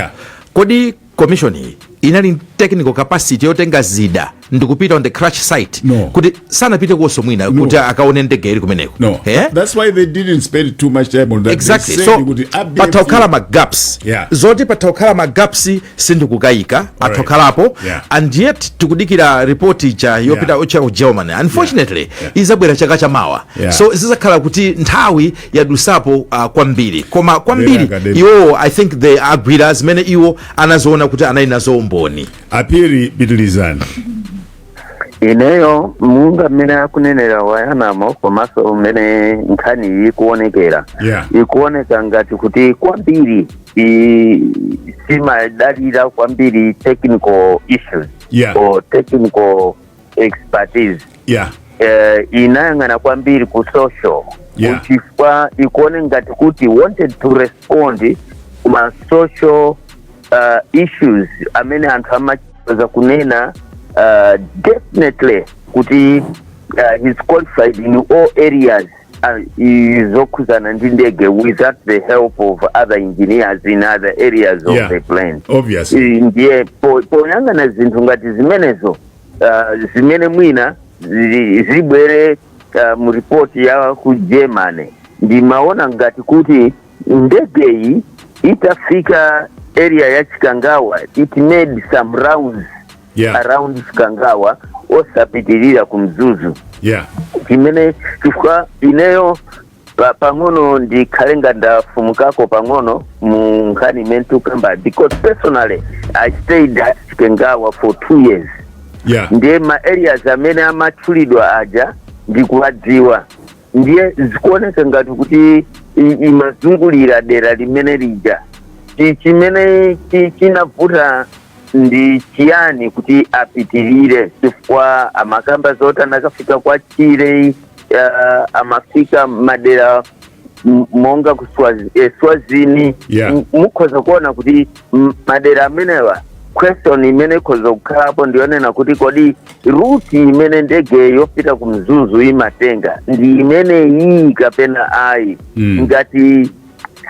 Speaker 3: kodi commission iyi inali technical capacity yotenga zida ndikupita on the crash site?
Speaker 2: No.
Speaker 3: Kuti sanapite kuonso mwina
Speaker 2: No.
Speaker 3: kuti akaone ndege ili kumeneko?
Speaker 2: No.
Speaker 3: Eh?
Speaker 2: That's why they didn't spend too much time on that.
Speaker 3: Exactly.
Speaker 2: They said
Speaker 3: So
Speaker 2: kuti ABFU
Speaker 3: patha kukhala ma gaps. Zoti patha kukhala ma gaps sindikukayika, atha kukhalapo. And yet tikudikira report ija yopita ocha ku Germany. Unfortunately, izabwera chaka chamawa. So zizakhala kuti nthawi yadusapo kwambiri, koma kwambiri
Speaker 2: Very academic.
Speaker 3: iwowo, I think they agwira zimene iwo anazoona kuti anali nazo umboni.
Speaker 2: Apiri, pitilizani.
Speaker 4: Ineyo munga mmene akunenera Wayanamo, komanso mmene nkhani iyi ikuonekera, ikuoneka ngati kuti kwambiri simadalira kwambiri technical issues or technical expertise. Inayang'ana kwambiri ku social, chifukwa ikuone ngati kuti wanted to respond kuma social issues amene anthu amacheza kunena. Definitely kuti he's qualified in all areas zokhuzana ndi ndege without the help of other engineers in other areas of the plane. Ndiye poyang'ana zinthu ngati zimenezo, zimene mwina zibwere mu ripoti ya ku Germany, ndimaona ngati kuti ndegeyi itafika area ya Chikangawa, it made some rounds around Chikangawa osapitirira ku Mzuzu, chimene chifukwa ineyo Pang'ono ndikhale nga ndafumukako pang'ono mu nkhani imene tikukamba, because personally I stayed at Chikangawa for 2 years. Ndiye ma areas amene amatchulidwa aja ndikuwadziwa. Ndiye zikuoneka ngati kuti imazungulira dera limene lija. Chimene chinavuta ndi chiyani kuti apitirire? Chifukwa amakamba zoti anakafika kwa Chile, amafika madera monga ku Swazini. Mukhoza kuona kuti madera amenewa, question imene ikhoza kukhalapo ndiyonena kuti kodi route imene ndege yopita ku Mzuzu imatenga ndi imene iyi kapena ayi? Ngati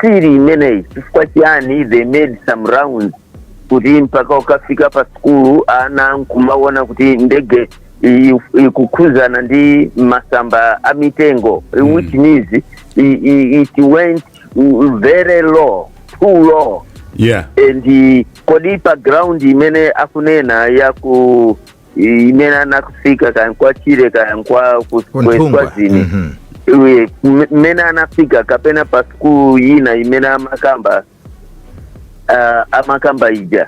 Speaker 4: sili imeneyi, chifukwa chiyani they made some rounds kuti mpaka ukafika pa skulu, ana nkumaona kuti ndege ikukhuzana ndi masamba a mitengo, which means it went very low, too low. And kodi pa ground imene akunena ya ku imene anafika, kaya kwa Chile, kaya kwa
Speaker 3: Ku Nthungwa.
Speaker 4: Swazini, mmene anafika kapena pa skulu ina imene amakamba ija,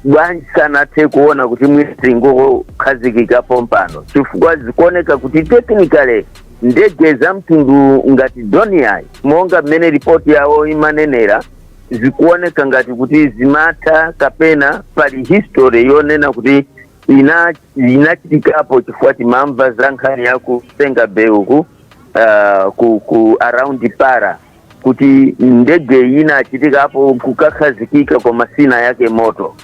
Speaker 4: bwanji sanathe kuona kuti mwina ngokhazikikapo mpano? Chifukwa zikuoneka kuti technically ndege za mtundu ngati Dornier, monga mmene ripoti yawo imanenera, zikuoneka ngati kuti zimatha kapena pali history yonena kuti inachitikapo, chifukwa timamva za nkhani ya kusenga beuku ku around para kuti ndege inachitikapo kukakhazikika koma sina yake moto.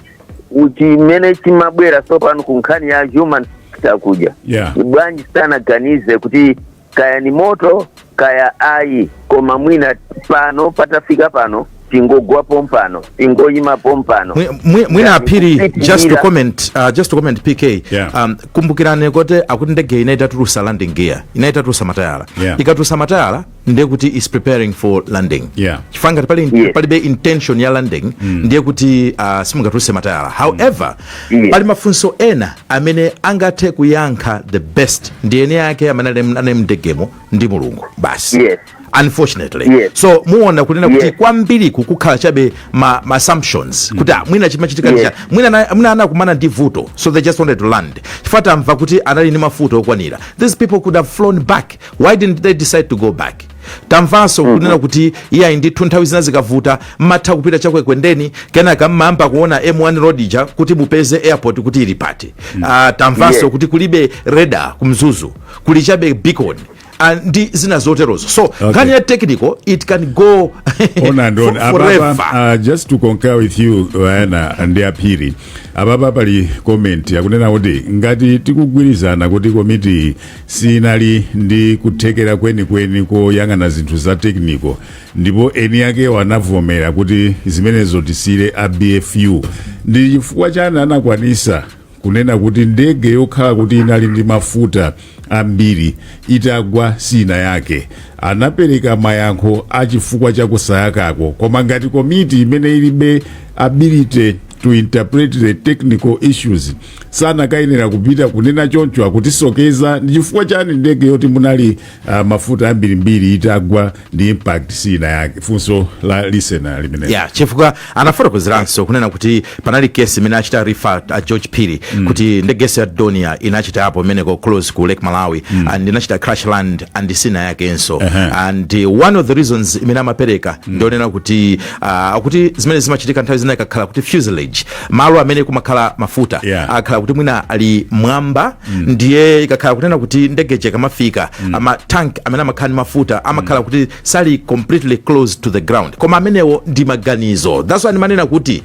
Speaker 4: Chimene chimabwera tsopano ku nkhani ya human factor kuja, bwanji sanaganize kuti kaya ni moto kaya ayi, koma mwina pano patafika pano tingogwapo mpano, tingoyimapo mpano?
Speaker 3: Mwina aphiri, just to
Speaker 4: Kupitirira.
Speaker 3: comment, just to comment, PK, kumbukirani kuti akuti ndege ina itatulusa landing gear, ina itatulusa matayala. Ikatulusa matayala ndiye kuti is preparing for landing, chifukwa ngati pali palibe intention ya landing, ndiye kuti simungatuluse matayala. However, pali mafunso ena amene angathe kuyankha the best ndi ene ake amene ali mndegemo ndi Mulungu basi, unfortunately. So muona kunena kuti kwambiri kukukhala chabe ma assumptions kuti mwina chimachitika mwina mwina anakumana ndi vuto, so they just wanted to land, chifukwa tamva kuti anali ndi mafuta okwanira. These people could have flown back. Why didn't they decide to go back? Tamvanso kunena kuti iyayi ndithu, nthawi zina zikavuta mmatha kupita chakwekwendeni, kenaka mmamba kuona M1 road ija kuti mupeze airport kuti ili pati. Tamvanso kuti kulibe radar kumzuzu, kuli chabe beacon ndi zina zoterozo. So nkhani ya technical, it can go
Speaker 2: On and on.
Speaker 3: Forever.
Speaker 2: Ababa, just to concur with you, Ana ndi Aphiri, ababa pali comment yakunena kuti ngati tikugwirizana kuti komiti sinali ndi kuthekera kwenikweni koyang'ana zinthu za technical, ndipo eni ake wanavomera kuti zimenezo tisiyire a BFU, ndi chifukwa chani anakwanisa kunena kuti ndege yokhala kuti inali ndi mafuta ambiri itagwa sina yake? Anapereka mayankho a chifukwa chakusayakako. Koma ngati komiti imene ilibe ability to interpret the technical issues sanakayenera kupita kunena choncho, akutisokeza. Ndi chifukwa chani ndege yoti munali mafuta ambirimbiri itagwa ndi impact sina yake? Funso la listener limene.
Speaker 3: Yeah, chifukwa anafotokozeranso kunena kuti panali kesi imene achita refer a George Phiri, kuti ndegeso ya Dornier inachitapo imeneko close ku Lake Malawi and inachita crash land and sina yakenso. And one of the reasons imene amapereka ndionena kuti kuti zimene zimachitika nthawi zina ikakhala kuti fuselage, malo amene kumakhala mafuta, akhala kuti mwina ali mwamba, ndiye ikakhala kunena kuti ndegeje ikamafika, ama tank amene amakhala ndi mafuta amakhala kuti sali completely close to the ground. Koma amenewo ndi maganizo. That's why ndimanena kuti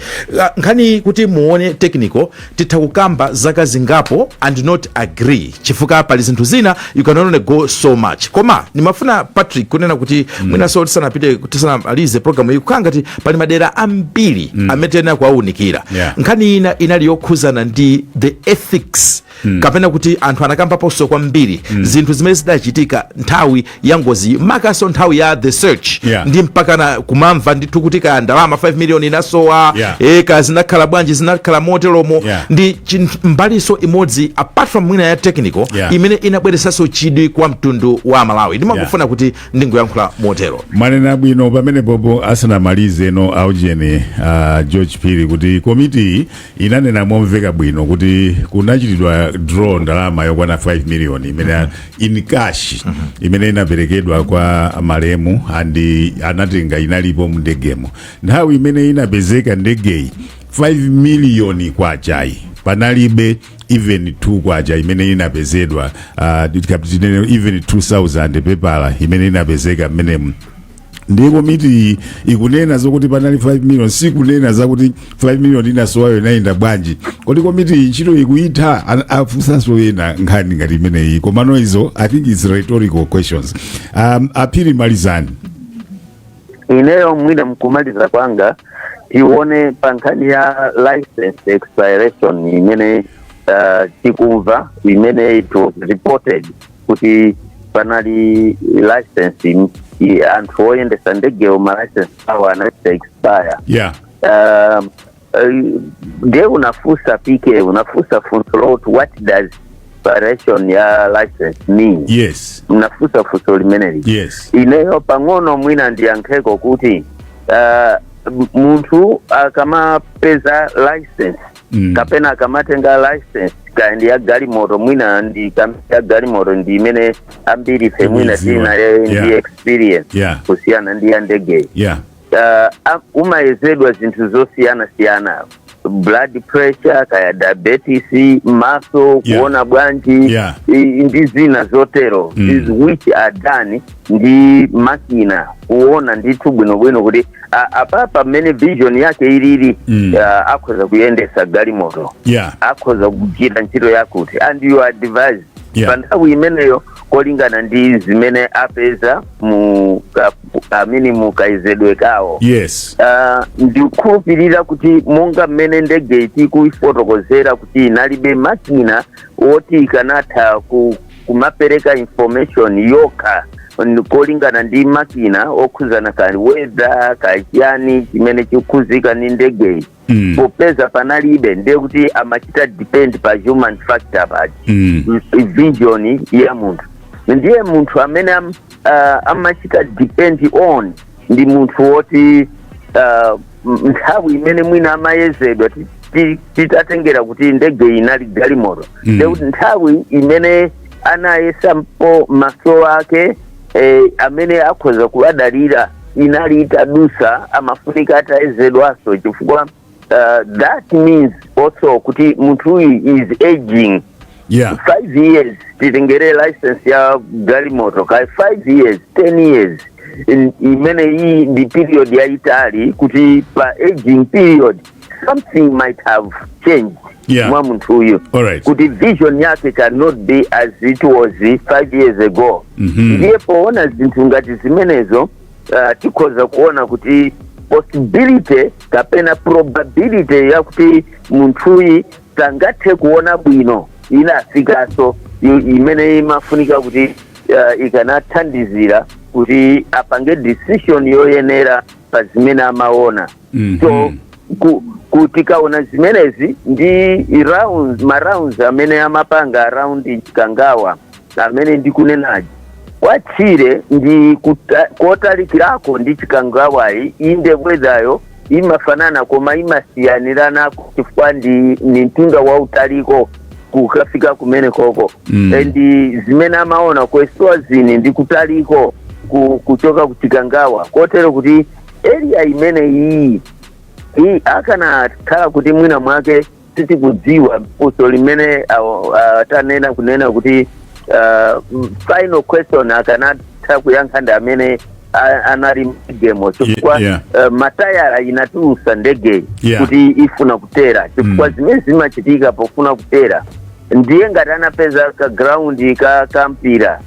Speaker 3: nkhani kuti muone technical, titha kukamba zaka zingapo and not agree, chifukwa pali zinthu zina you can only go so much. Koma ndimafuna, Patrick, kunena kuti mwinaso tisanapite, tisanamalize program iyi, kukhala ngati pali madera ambiri amene tiyenera kuwaunikira. Timakumbukira nkhani ina inali yokhuzana ndi the ethics, kapena kuti anthu anakambaponso kwambiri zinthu zimene zidachitika nthawi ya ngozi, makaso nthawi ya the search, ndi mpakana kumamva ndithu kuti kaya ndalama 5 million inasowa, ka zinakhala bwanji, zinakhala moteromo. Ndi mbaliso imodzi, apart from mwina ya technical, imene inabweresanso chidwi kwa mtundu wa Malawi. Ndimangofuna kuti ndingoyankhula motero.
Speaker 2: Mwanena bwino pamene popo. Asanamalize no aujeni, George Phiri, kuti komiti inanena momveka bwino kuti kunachitidwa draw ndalama yokwana 5 million imene in cash imene inaperekedwa kwa malemu and anatenga, inalipo mndegemo nthawi imene inapezeka ndegeyi. 5 million kwachayi panalibe even 2 kwacha imene inapezedwa, tinene even 2000 pepala imene inapezeka mmenemu. Ndiye komiti ikunena zokuti panali 5 million, sikunena zakuti 5 million inasowayo inayenda bwanji. Kodi komiti ntchito ikuitha? Afunsanso ena nkhani ngati imeneyi, komano izo I think it's rhetorical questions. Aphiri, malizani.
Speaker 4: Ineyo mwina mkumaliza kwanga, tione pa nkhani ya license expiration imene tikumva, imene it was reported kuti panali license anthu oyendesa ndegewo ma license awo anachita expire. Ndiye unafusa, PK, unafusa funso loti, "What does expiration ya license mean?"
Speaker 2: Yes.
Speaker 4: Mnafusa funso limeneli.
Speaker 2: Yes.
Speaker 4: Ineyo pang'ono mwina ndiyankheko kuti munthu akamapeza license kapena akamatenga license kandi ya galimoto, mwina ndi ya galimoto ndi imene ambiri ife mwina
Speaker 2: tikuidziwa.
Speaker 4: tinayo ndi experience kusiyana ndi ya ndegeyi. Umayezedwa zinthu zosiyana siyana, blood pressure, kaya diabetes, maso kuona bwanji, ndi zina zotero, which are done ndi makina kuona ndithu bwinobwino kuti apapa pamene vision yake ilili, akhoza kuyendesa galimoto, akhoza kugwira ntchito yakuti, and you are advised pa nthawi imeneyo kolingana ndi zimene apeza mu amene mukayezedwe kawo. Ndikukhulupirira kuti monga mmene ndege tikuifotokozera kuti inalibe makina woti ikanatha kumapereka information yokha kolingana ndi makina okhuzana ka weather, kachiyani chimene chikukhuzika ndi ndegeyi, popeza panalibe, ndiye kuti amachita depend pa human factor paja, vision ya munthu. Ndiye munthu amene amachita depend on ndi munthu woti nthawi imene mwina amayezedwa, titatengera kuti ndege inali galimoto, ndiye kuti nthawi imene anayesapo maso ake amene akhoza kuwadalira inali itadusa, amafunika atayezedwanso, chifukwa that means also kuti munthu uyu is aging. 5 years, titengere license ya galimoto ka 5 years, 10 years, imene iyi ndi period yayitali kuti pa aging period something might have changed mwa munthu uyu, kuti vision yake cannot be as it was 5 years ago. Ndiye poona zinthu ngati zimenezo, tikhoza kuona kuti possibility kapena probability yakuti munthuyi sangathe kuona bwino inafikaso imene imafunika kuti ikanathandizira kuti apange decision yoyenera pa zimene amaona. So tikaona zimenezi ndi rounds, ma rounds amene amapanga around Chikangawa amene ndikunenaji, kwatchire ndi kotalikirako ndi Chikangawayi, inde weatheryo imafanana koma imasiyaniranako chifukwa ndi mtunda wautaliko kukafika kumene koko. Ndi zimene amaona ku Eswazini ndi kutaliko kuchoka ku Chikangawa, kotero kuti area imene iyi iyi akanakhala kuti mwina mwake sitikudziwa funso limene tanena kunena kuti final question akanatha kuyankha ndi amene anali mgemo, chifukwa matayara inatulusa ndegeyi kuti ifuna kutera, chifukwa zimene zimachitika pofuna kutera, ndiye ngati anapeza ka ground ka mpira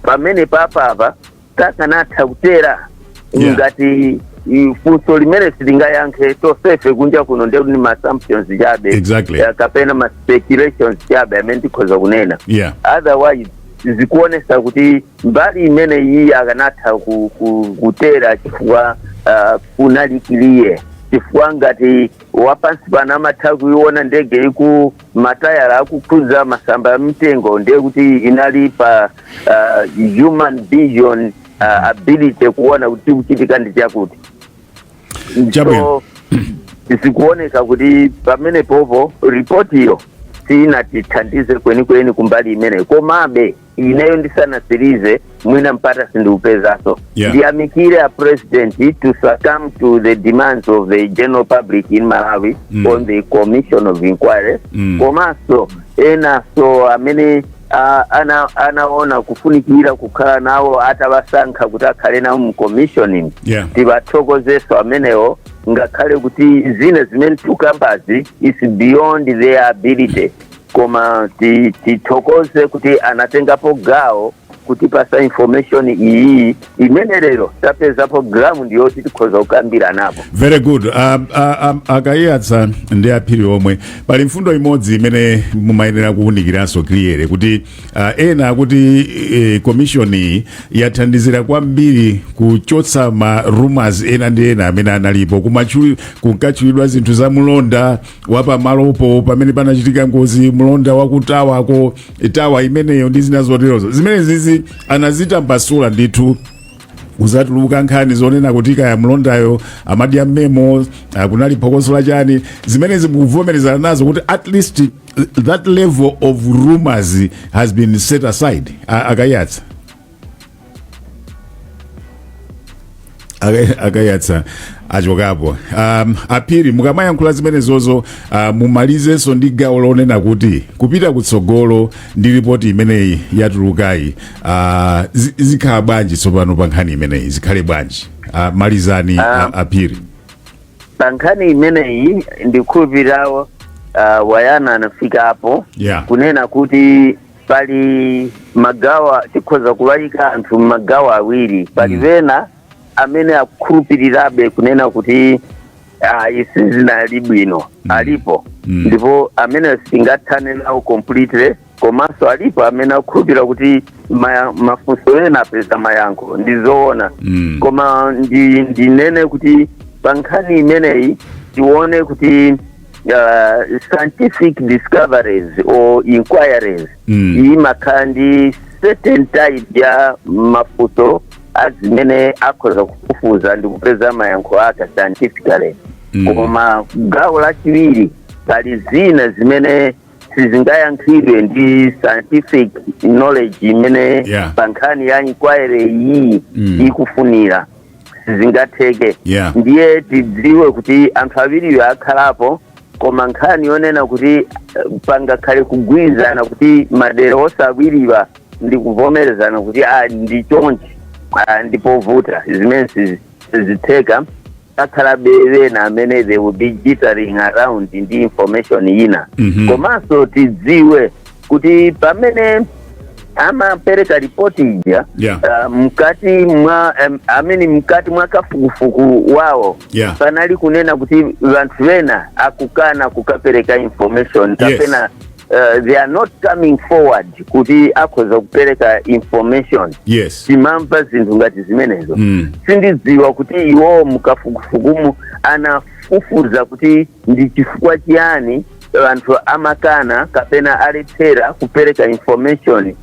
Speaker 4: pamene papapa kakanatha kutera ngati Funso limene sitingayankhe tonsefe kunja kuno, ndiye kuti ni ma assumptions chabe, kapena ma speculations chabe amene tikhoza kunena. Otherwise zikuonesa kuti mbali imene iyi akanatha kutera chifukwa kunali clear, chifukwa ngati wapansi pano amatha kuiona ndege iku matayala akukhudza masamba ya mtengo, ndiye kuti inali pa human vision ability kuona kuti kuchitika ndi chakuti.
Speaker 2: Chabwino.
Speaker 4: So zikuoneka kuti pamene popo ripotiyo siinatithandize kwenikweni kumbali imeneyo. Komabe ineyo ndisanasirize, mwina mpata sindiupezaso, ndiyamikire a president to succumb to the demands of the general public in Malawi on the commission of inquiry, komanso enaso amene anaona kufunikira kukhala nawo atawasankha kuti akhale nawo mu commissioning, tiwathokozeso amenewo, ngakhale kuti zina zimene tikukambazi is beyond their ability, koma tithokoze kuti anatengapo gawo kutipasa information iyi imene lero tapezapo ground yoti tikhoza kukambira napo.
Speaker 2: Very good. Akayiyatsa ndi Aphiri omwe, pali mfundo imodzi imene mumayenera kuwunikiranso clear, kuti ena akuti commission iyi yathandizira kwambiri kuchotsa ma rumors ena ndi ena amene analipo, kunkatchulidwa zinthu za mlonda wapamalopo pamene panachitika ngozi, mlonda wakutawako, tower imeneyo ndi zina zoterozo, zimene zizi anazitambasula ndithu, kuzatuluka nkhani zonena kuti kaya mlondayo amadya mmemo, kunali phokoso lachani. Zimene zikuvomerezana nazo kuti at least that level of rumors has been set aside? Akayatsa, akayatsa achokapo. Aphiri, mukamayankhula zimenezozo, mumalizenso ndi gawo lonena kuti kupita kutsogolo ndi ripoti imeneyi yatulukayi, zikhala bwanji tsopano pa nkhani imeneyi, zikhale bwanji? Malizani. Aphiri.
Speaker 4: Pa nkhani imeneyi ndikhulupirirawo wayana anafika apo kunena kuti pali magawa, tikhoza kuwayika anthu magawo awiri. Pali pena amene akukhulupirirabe kunena kuti izi zinali bwino, alipo, ndipo amene sitingathane nawo completely. Komanso alipo amene akukhulupirira kuti mafunso ena apeza mayankho, ndizoona. Koma ndinene kuti pa nkhani imeneyi tione kuti scientific discoveries or inquiries imakhala ndi certain type ya mafunso azimene akhoza kufufuza ndi kupeza mayankho ake scientifically. Koma gawo lachiwiri pali zina zimene sizingayankhidwe ndi scientific knowledge imene pa nkhani ya inquiry iyi ikufunira, sizingatheke. Ndiye tidziwe kuti anthu awiriyo akhalapo, koma nkhani yonena kuti pangakhale kugwirizana kuti madera osawiriwa ndi kuvomerezana kuti ndi chonchi, ndipovuta, zimene sizitheka. Akhalabe ena amene they will be jittering around ndi information ina. Komanso tidziwe kuti pamene amapereka ripoti ija, mkati mwa amene mkati mwa kafukufuku wawo, panali kunena kuti vanthu vena akukana kukapereka information, kapena they are not coming forward kuti akhoza kupereka information. Timamva zinthu ngati zimenezo. Sindidziwa kuti iwowo mukafukufukumu anafufuza kuti ndi chifukwa chiyani anthu amakana kapena alephera kupereka information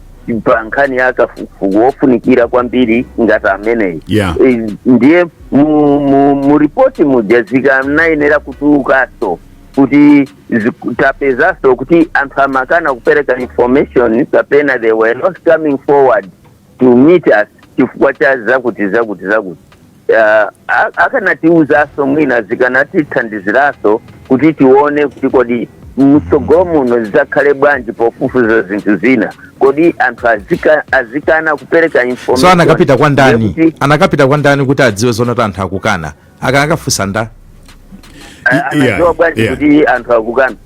Speaker 4: pa nkhani ya kafukufuku wofunikira kwambiri ngati ameneyi. Ndiye mu ripoti muja zikanayenera kutulukaso kuti tapezaso kuti anthu amakana kupereka information kapena they were not coming forward to meet us chifukwa cha zakuti zakuti zakuti. Akanatiuzaso mwina zikanatithandiziraso kuti tione kuti kodi mtsogolo muno zidzakhale bwanji pofufuza zinthu zina, kodi anthu azikana kupereka information.
Speaker 3: So anakapita kwa ndani?
Speaker 4: Ndiye kuti
Speaker 3: Anakapita kwa ndani kuti adziwe zoona kuti anthu akukana? Akanakafunsa nda?
Speaker 4: Anadziwa bwanji kuti anthu akukana?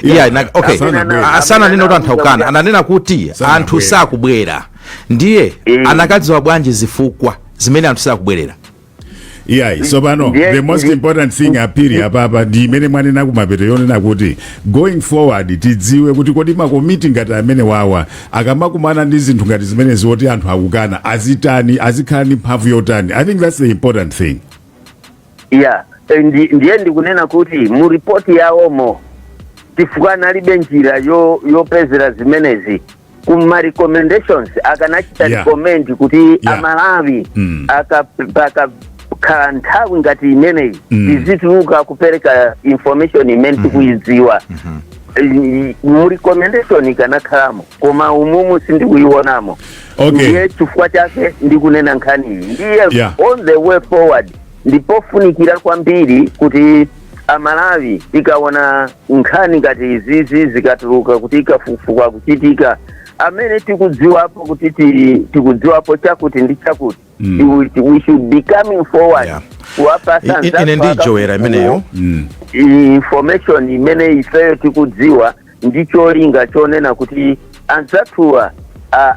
Speaker 3: Yeah, okay.
Speaker 2: Sanabwere.
Speaker 3: Sananene kuti anthu akukana, ananena kuti
Speaker 2: Sanabwere.
Speaker 3: anthu sakubwera. Ndiye anakadziwa bwanji zifukwa zimene anthu sakubwerera?
Speaker 2: Iyayi, so pano the most important thing, apiri apapa, ndi imene mwanena kumapeto yonena kuti going forward tidziwe kuti kodi makomiti ngati amene wawa akamakumana ndi zinthu ngati zimenezi woti anthu akukana, azitani, azikhala ndi mphamvu yotani? I think that's the important thing.
Speaker 4: Yeah, ndiye ndikunena kuti mu ripoti yawomo, chifukwa analibe njira yopezera zimenezi, kuma recommendations akanachita recommend kuti Amalawi pakakhala nthawi ngati imeneyi tizituluka kupereka information imene tikuyidziwa. Mu recommendation ikanakhalamo, koma umumu sindikuyionamo. Ndiye chifukwa chake ndikunena nkhani iyi. Ndiye on the way forward ndipofunikira kwambiri kuti Amalawi tikaona nkhani ngati izizi zikatuluka kuti kafukufuku kuchitika, amene tikudziwapo kuti tikudziwapo chakuti ndi chakuti, we should be coming forward kuwapasa
Speaker 3: Ine ndijowera imeneyo.
Speaker 4: Information imene ifeyo tikudziwa, ndi cholinga chonena kuti anzathuwa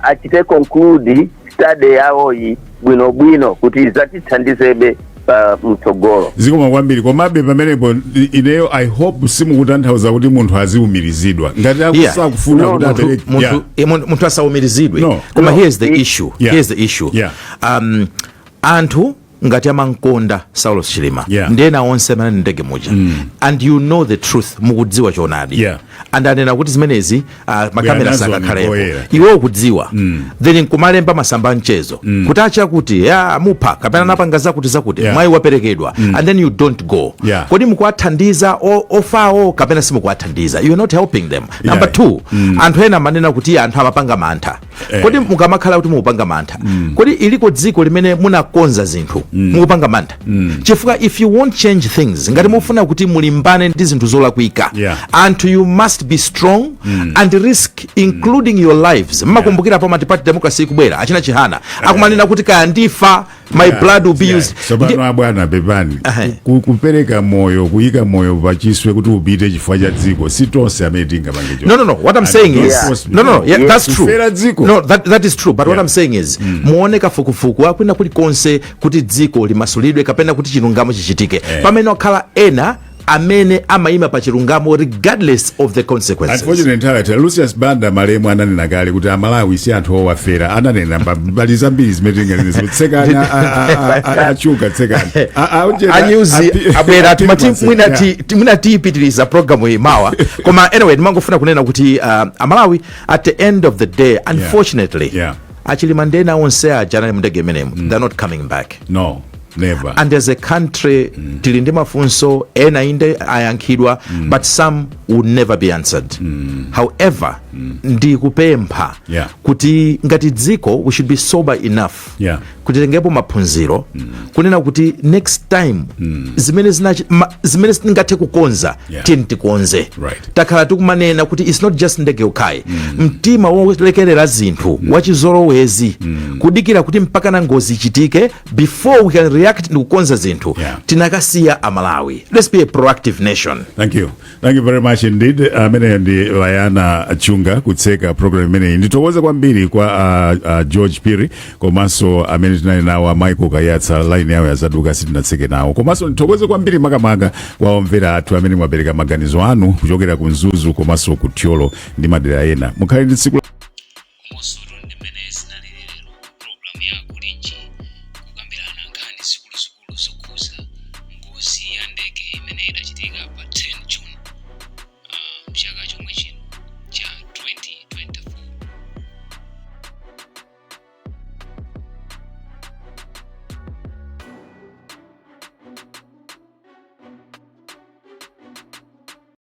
Speaker 4: achite conclude study yawoyi bwinobwino kuti zatithandizebe pa mtsogolo.
Speaker 2: Zikoma kwambiri. Komabe pamenepo ineyo I hope simukutanthauza kuti munthu aziumirizidwa ngati akusakufuna
Speaker 4: No,
Speaker 2: kuti
Speaker 4: no.
Speaker 2: apereke.
Speaker 3: Munthu munthu asaumirizidwe.
Speaker 2: No.
Speaker 3: Koma
Speaker 4: No.
Speaker 3: here's the issue. Here's the issue. Anthu ngati amankonda Saulos Chilima ndena onse amene ndege muja, and you know the truth, mukudziwa choonadi, and anena kuti zimenezi makamera
Speaker 2: nazo
Speaker 3: sakakhalepo.
Speaker 2: poyera.
Speaker 3: Iwe ukudziwa, then nkumalemba masamba a mchezo kuti achakuti ya mupha kapena napanga zakuti zakuti, mwayi waperekedwa, and then you don't go. Kodi mukuwathandiza ofawo kapena simukuwathandiza? You're not helping them. Number two, anthu ena amanena kuti anthu amapanga mantha. Kodi mukamakhala kuti mukupanga mantha, kodi iliko dziko limene munakonza zinthu mukupanga mantha? Chifukwa if you won't change things, ngati mufuna kuti mulimbane ndi zinthu zolakwika, anthu, you must be strong and risk, including your lives. Mmakumbukira pa multi-party democracy ikubwera, achina Chihana akumanena kuti kaya ndifa, my blood will be used.
Speaker 2: So pano abwana, pepani. Kupereka moyo, kuyika moyo pachiswe kuti upite chifukwa cha dziko, si tonse amene tingapange choncho.
Speaker 3: No. What I'm
Speaker 2: And
Speaker 3: saying
Speaker 2: don't
Speaker 3: is,
Speaker 2: force
Speaker 3: no, yeah, that's true.
Speaker 2: Kufera dziko.
Speaker 3: No, that is true. But what I'm saying is, muone kafukufuku akwina kulikonse kuti dziko limasulidwe kapena kuti chilungamo chichitike. Pamene wakhala ena amene amayima pa chilungamo regardless of the consequences.
Speaker 2: Unfortunately, nthawi yatha. Lucius Banda malemu ananena kale kuti Amalawi si anthu owafera. Ananena mbali zambiri zimene tinganene. Tsekani, achuka, tsekani.
Speaker 3: Anyuzi abwera, timati mwina mwina tiyipitiriza programu iyi mawa. Koma anyway, ndimangofuna kunena kuti Amalawi, at the end of the day, unfortunately, aChilima ndena onse aja anali mndege imenemo, they're not coming back.
Speaker 2: No, never.
Speaker 3: And as a country tili ndi mafunso ena, inde ayankhidwa, but some will never be answered. However, ndikupempha kuti ngati dziko we should be sober enough kuti tengepo maphunziro kunena kuti next time zimene zimene sitingathe kukonza, tiyeni tikonze. Takhala tikumanena kuti it's not just ndege yokhayi. Mtima wolekerera zinthu wachizolowezi, kudikira kuti mpaka na ngozi ichitike before we can react ndi kukonza zinthu, tinakasiya. Amalawi, let's be a proactive nation.
Speaker 2: Thank you, thank you very much indeed. Amene ndi Layana Chunga kutseka program imeneyi. Ndithokoze kwambiri kwa George Piri, komanso amene tinali nawo a Michael Kayatsa, line yawo yazaduka, sitinatseke nawo. Komanso ndithokoze kwambiri makamaka kwa omvera athu amene mwapereka maganizo anu kuchokera ku Mzuzu komanso ku Thyolo ndi madera ena. Mukhale ndi tsiku
Speaker 10: Komanso ndi mmene zinalili lero programu ya Kulinji, kukambirana nkhani zikuluzikulu zokhuza ngozi ya ndege imene idachitika pa 10 June.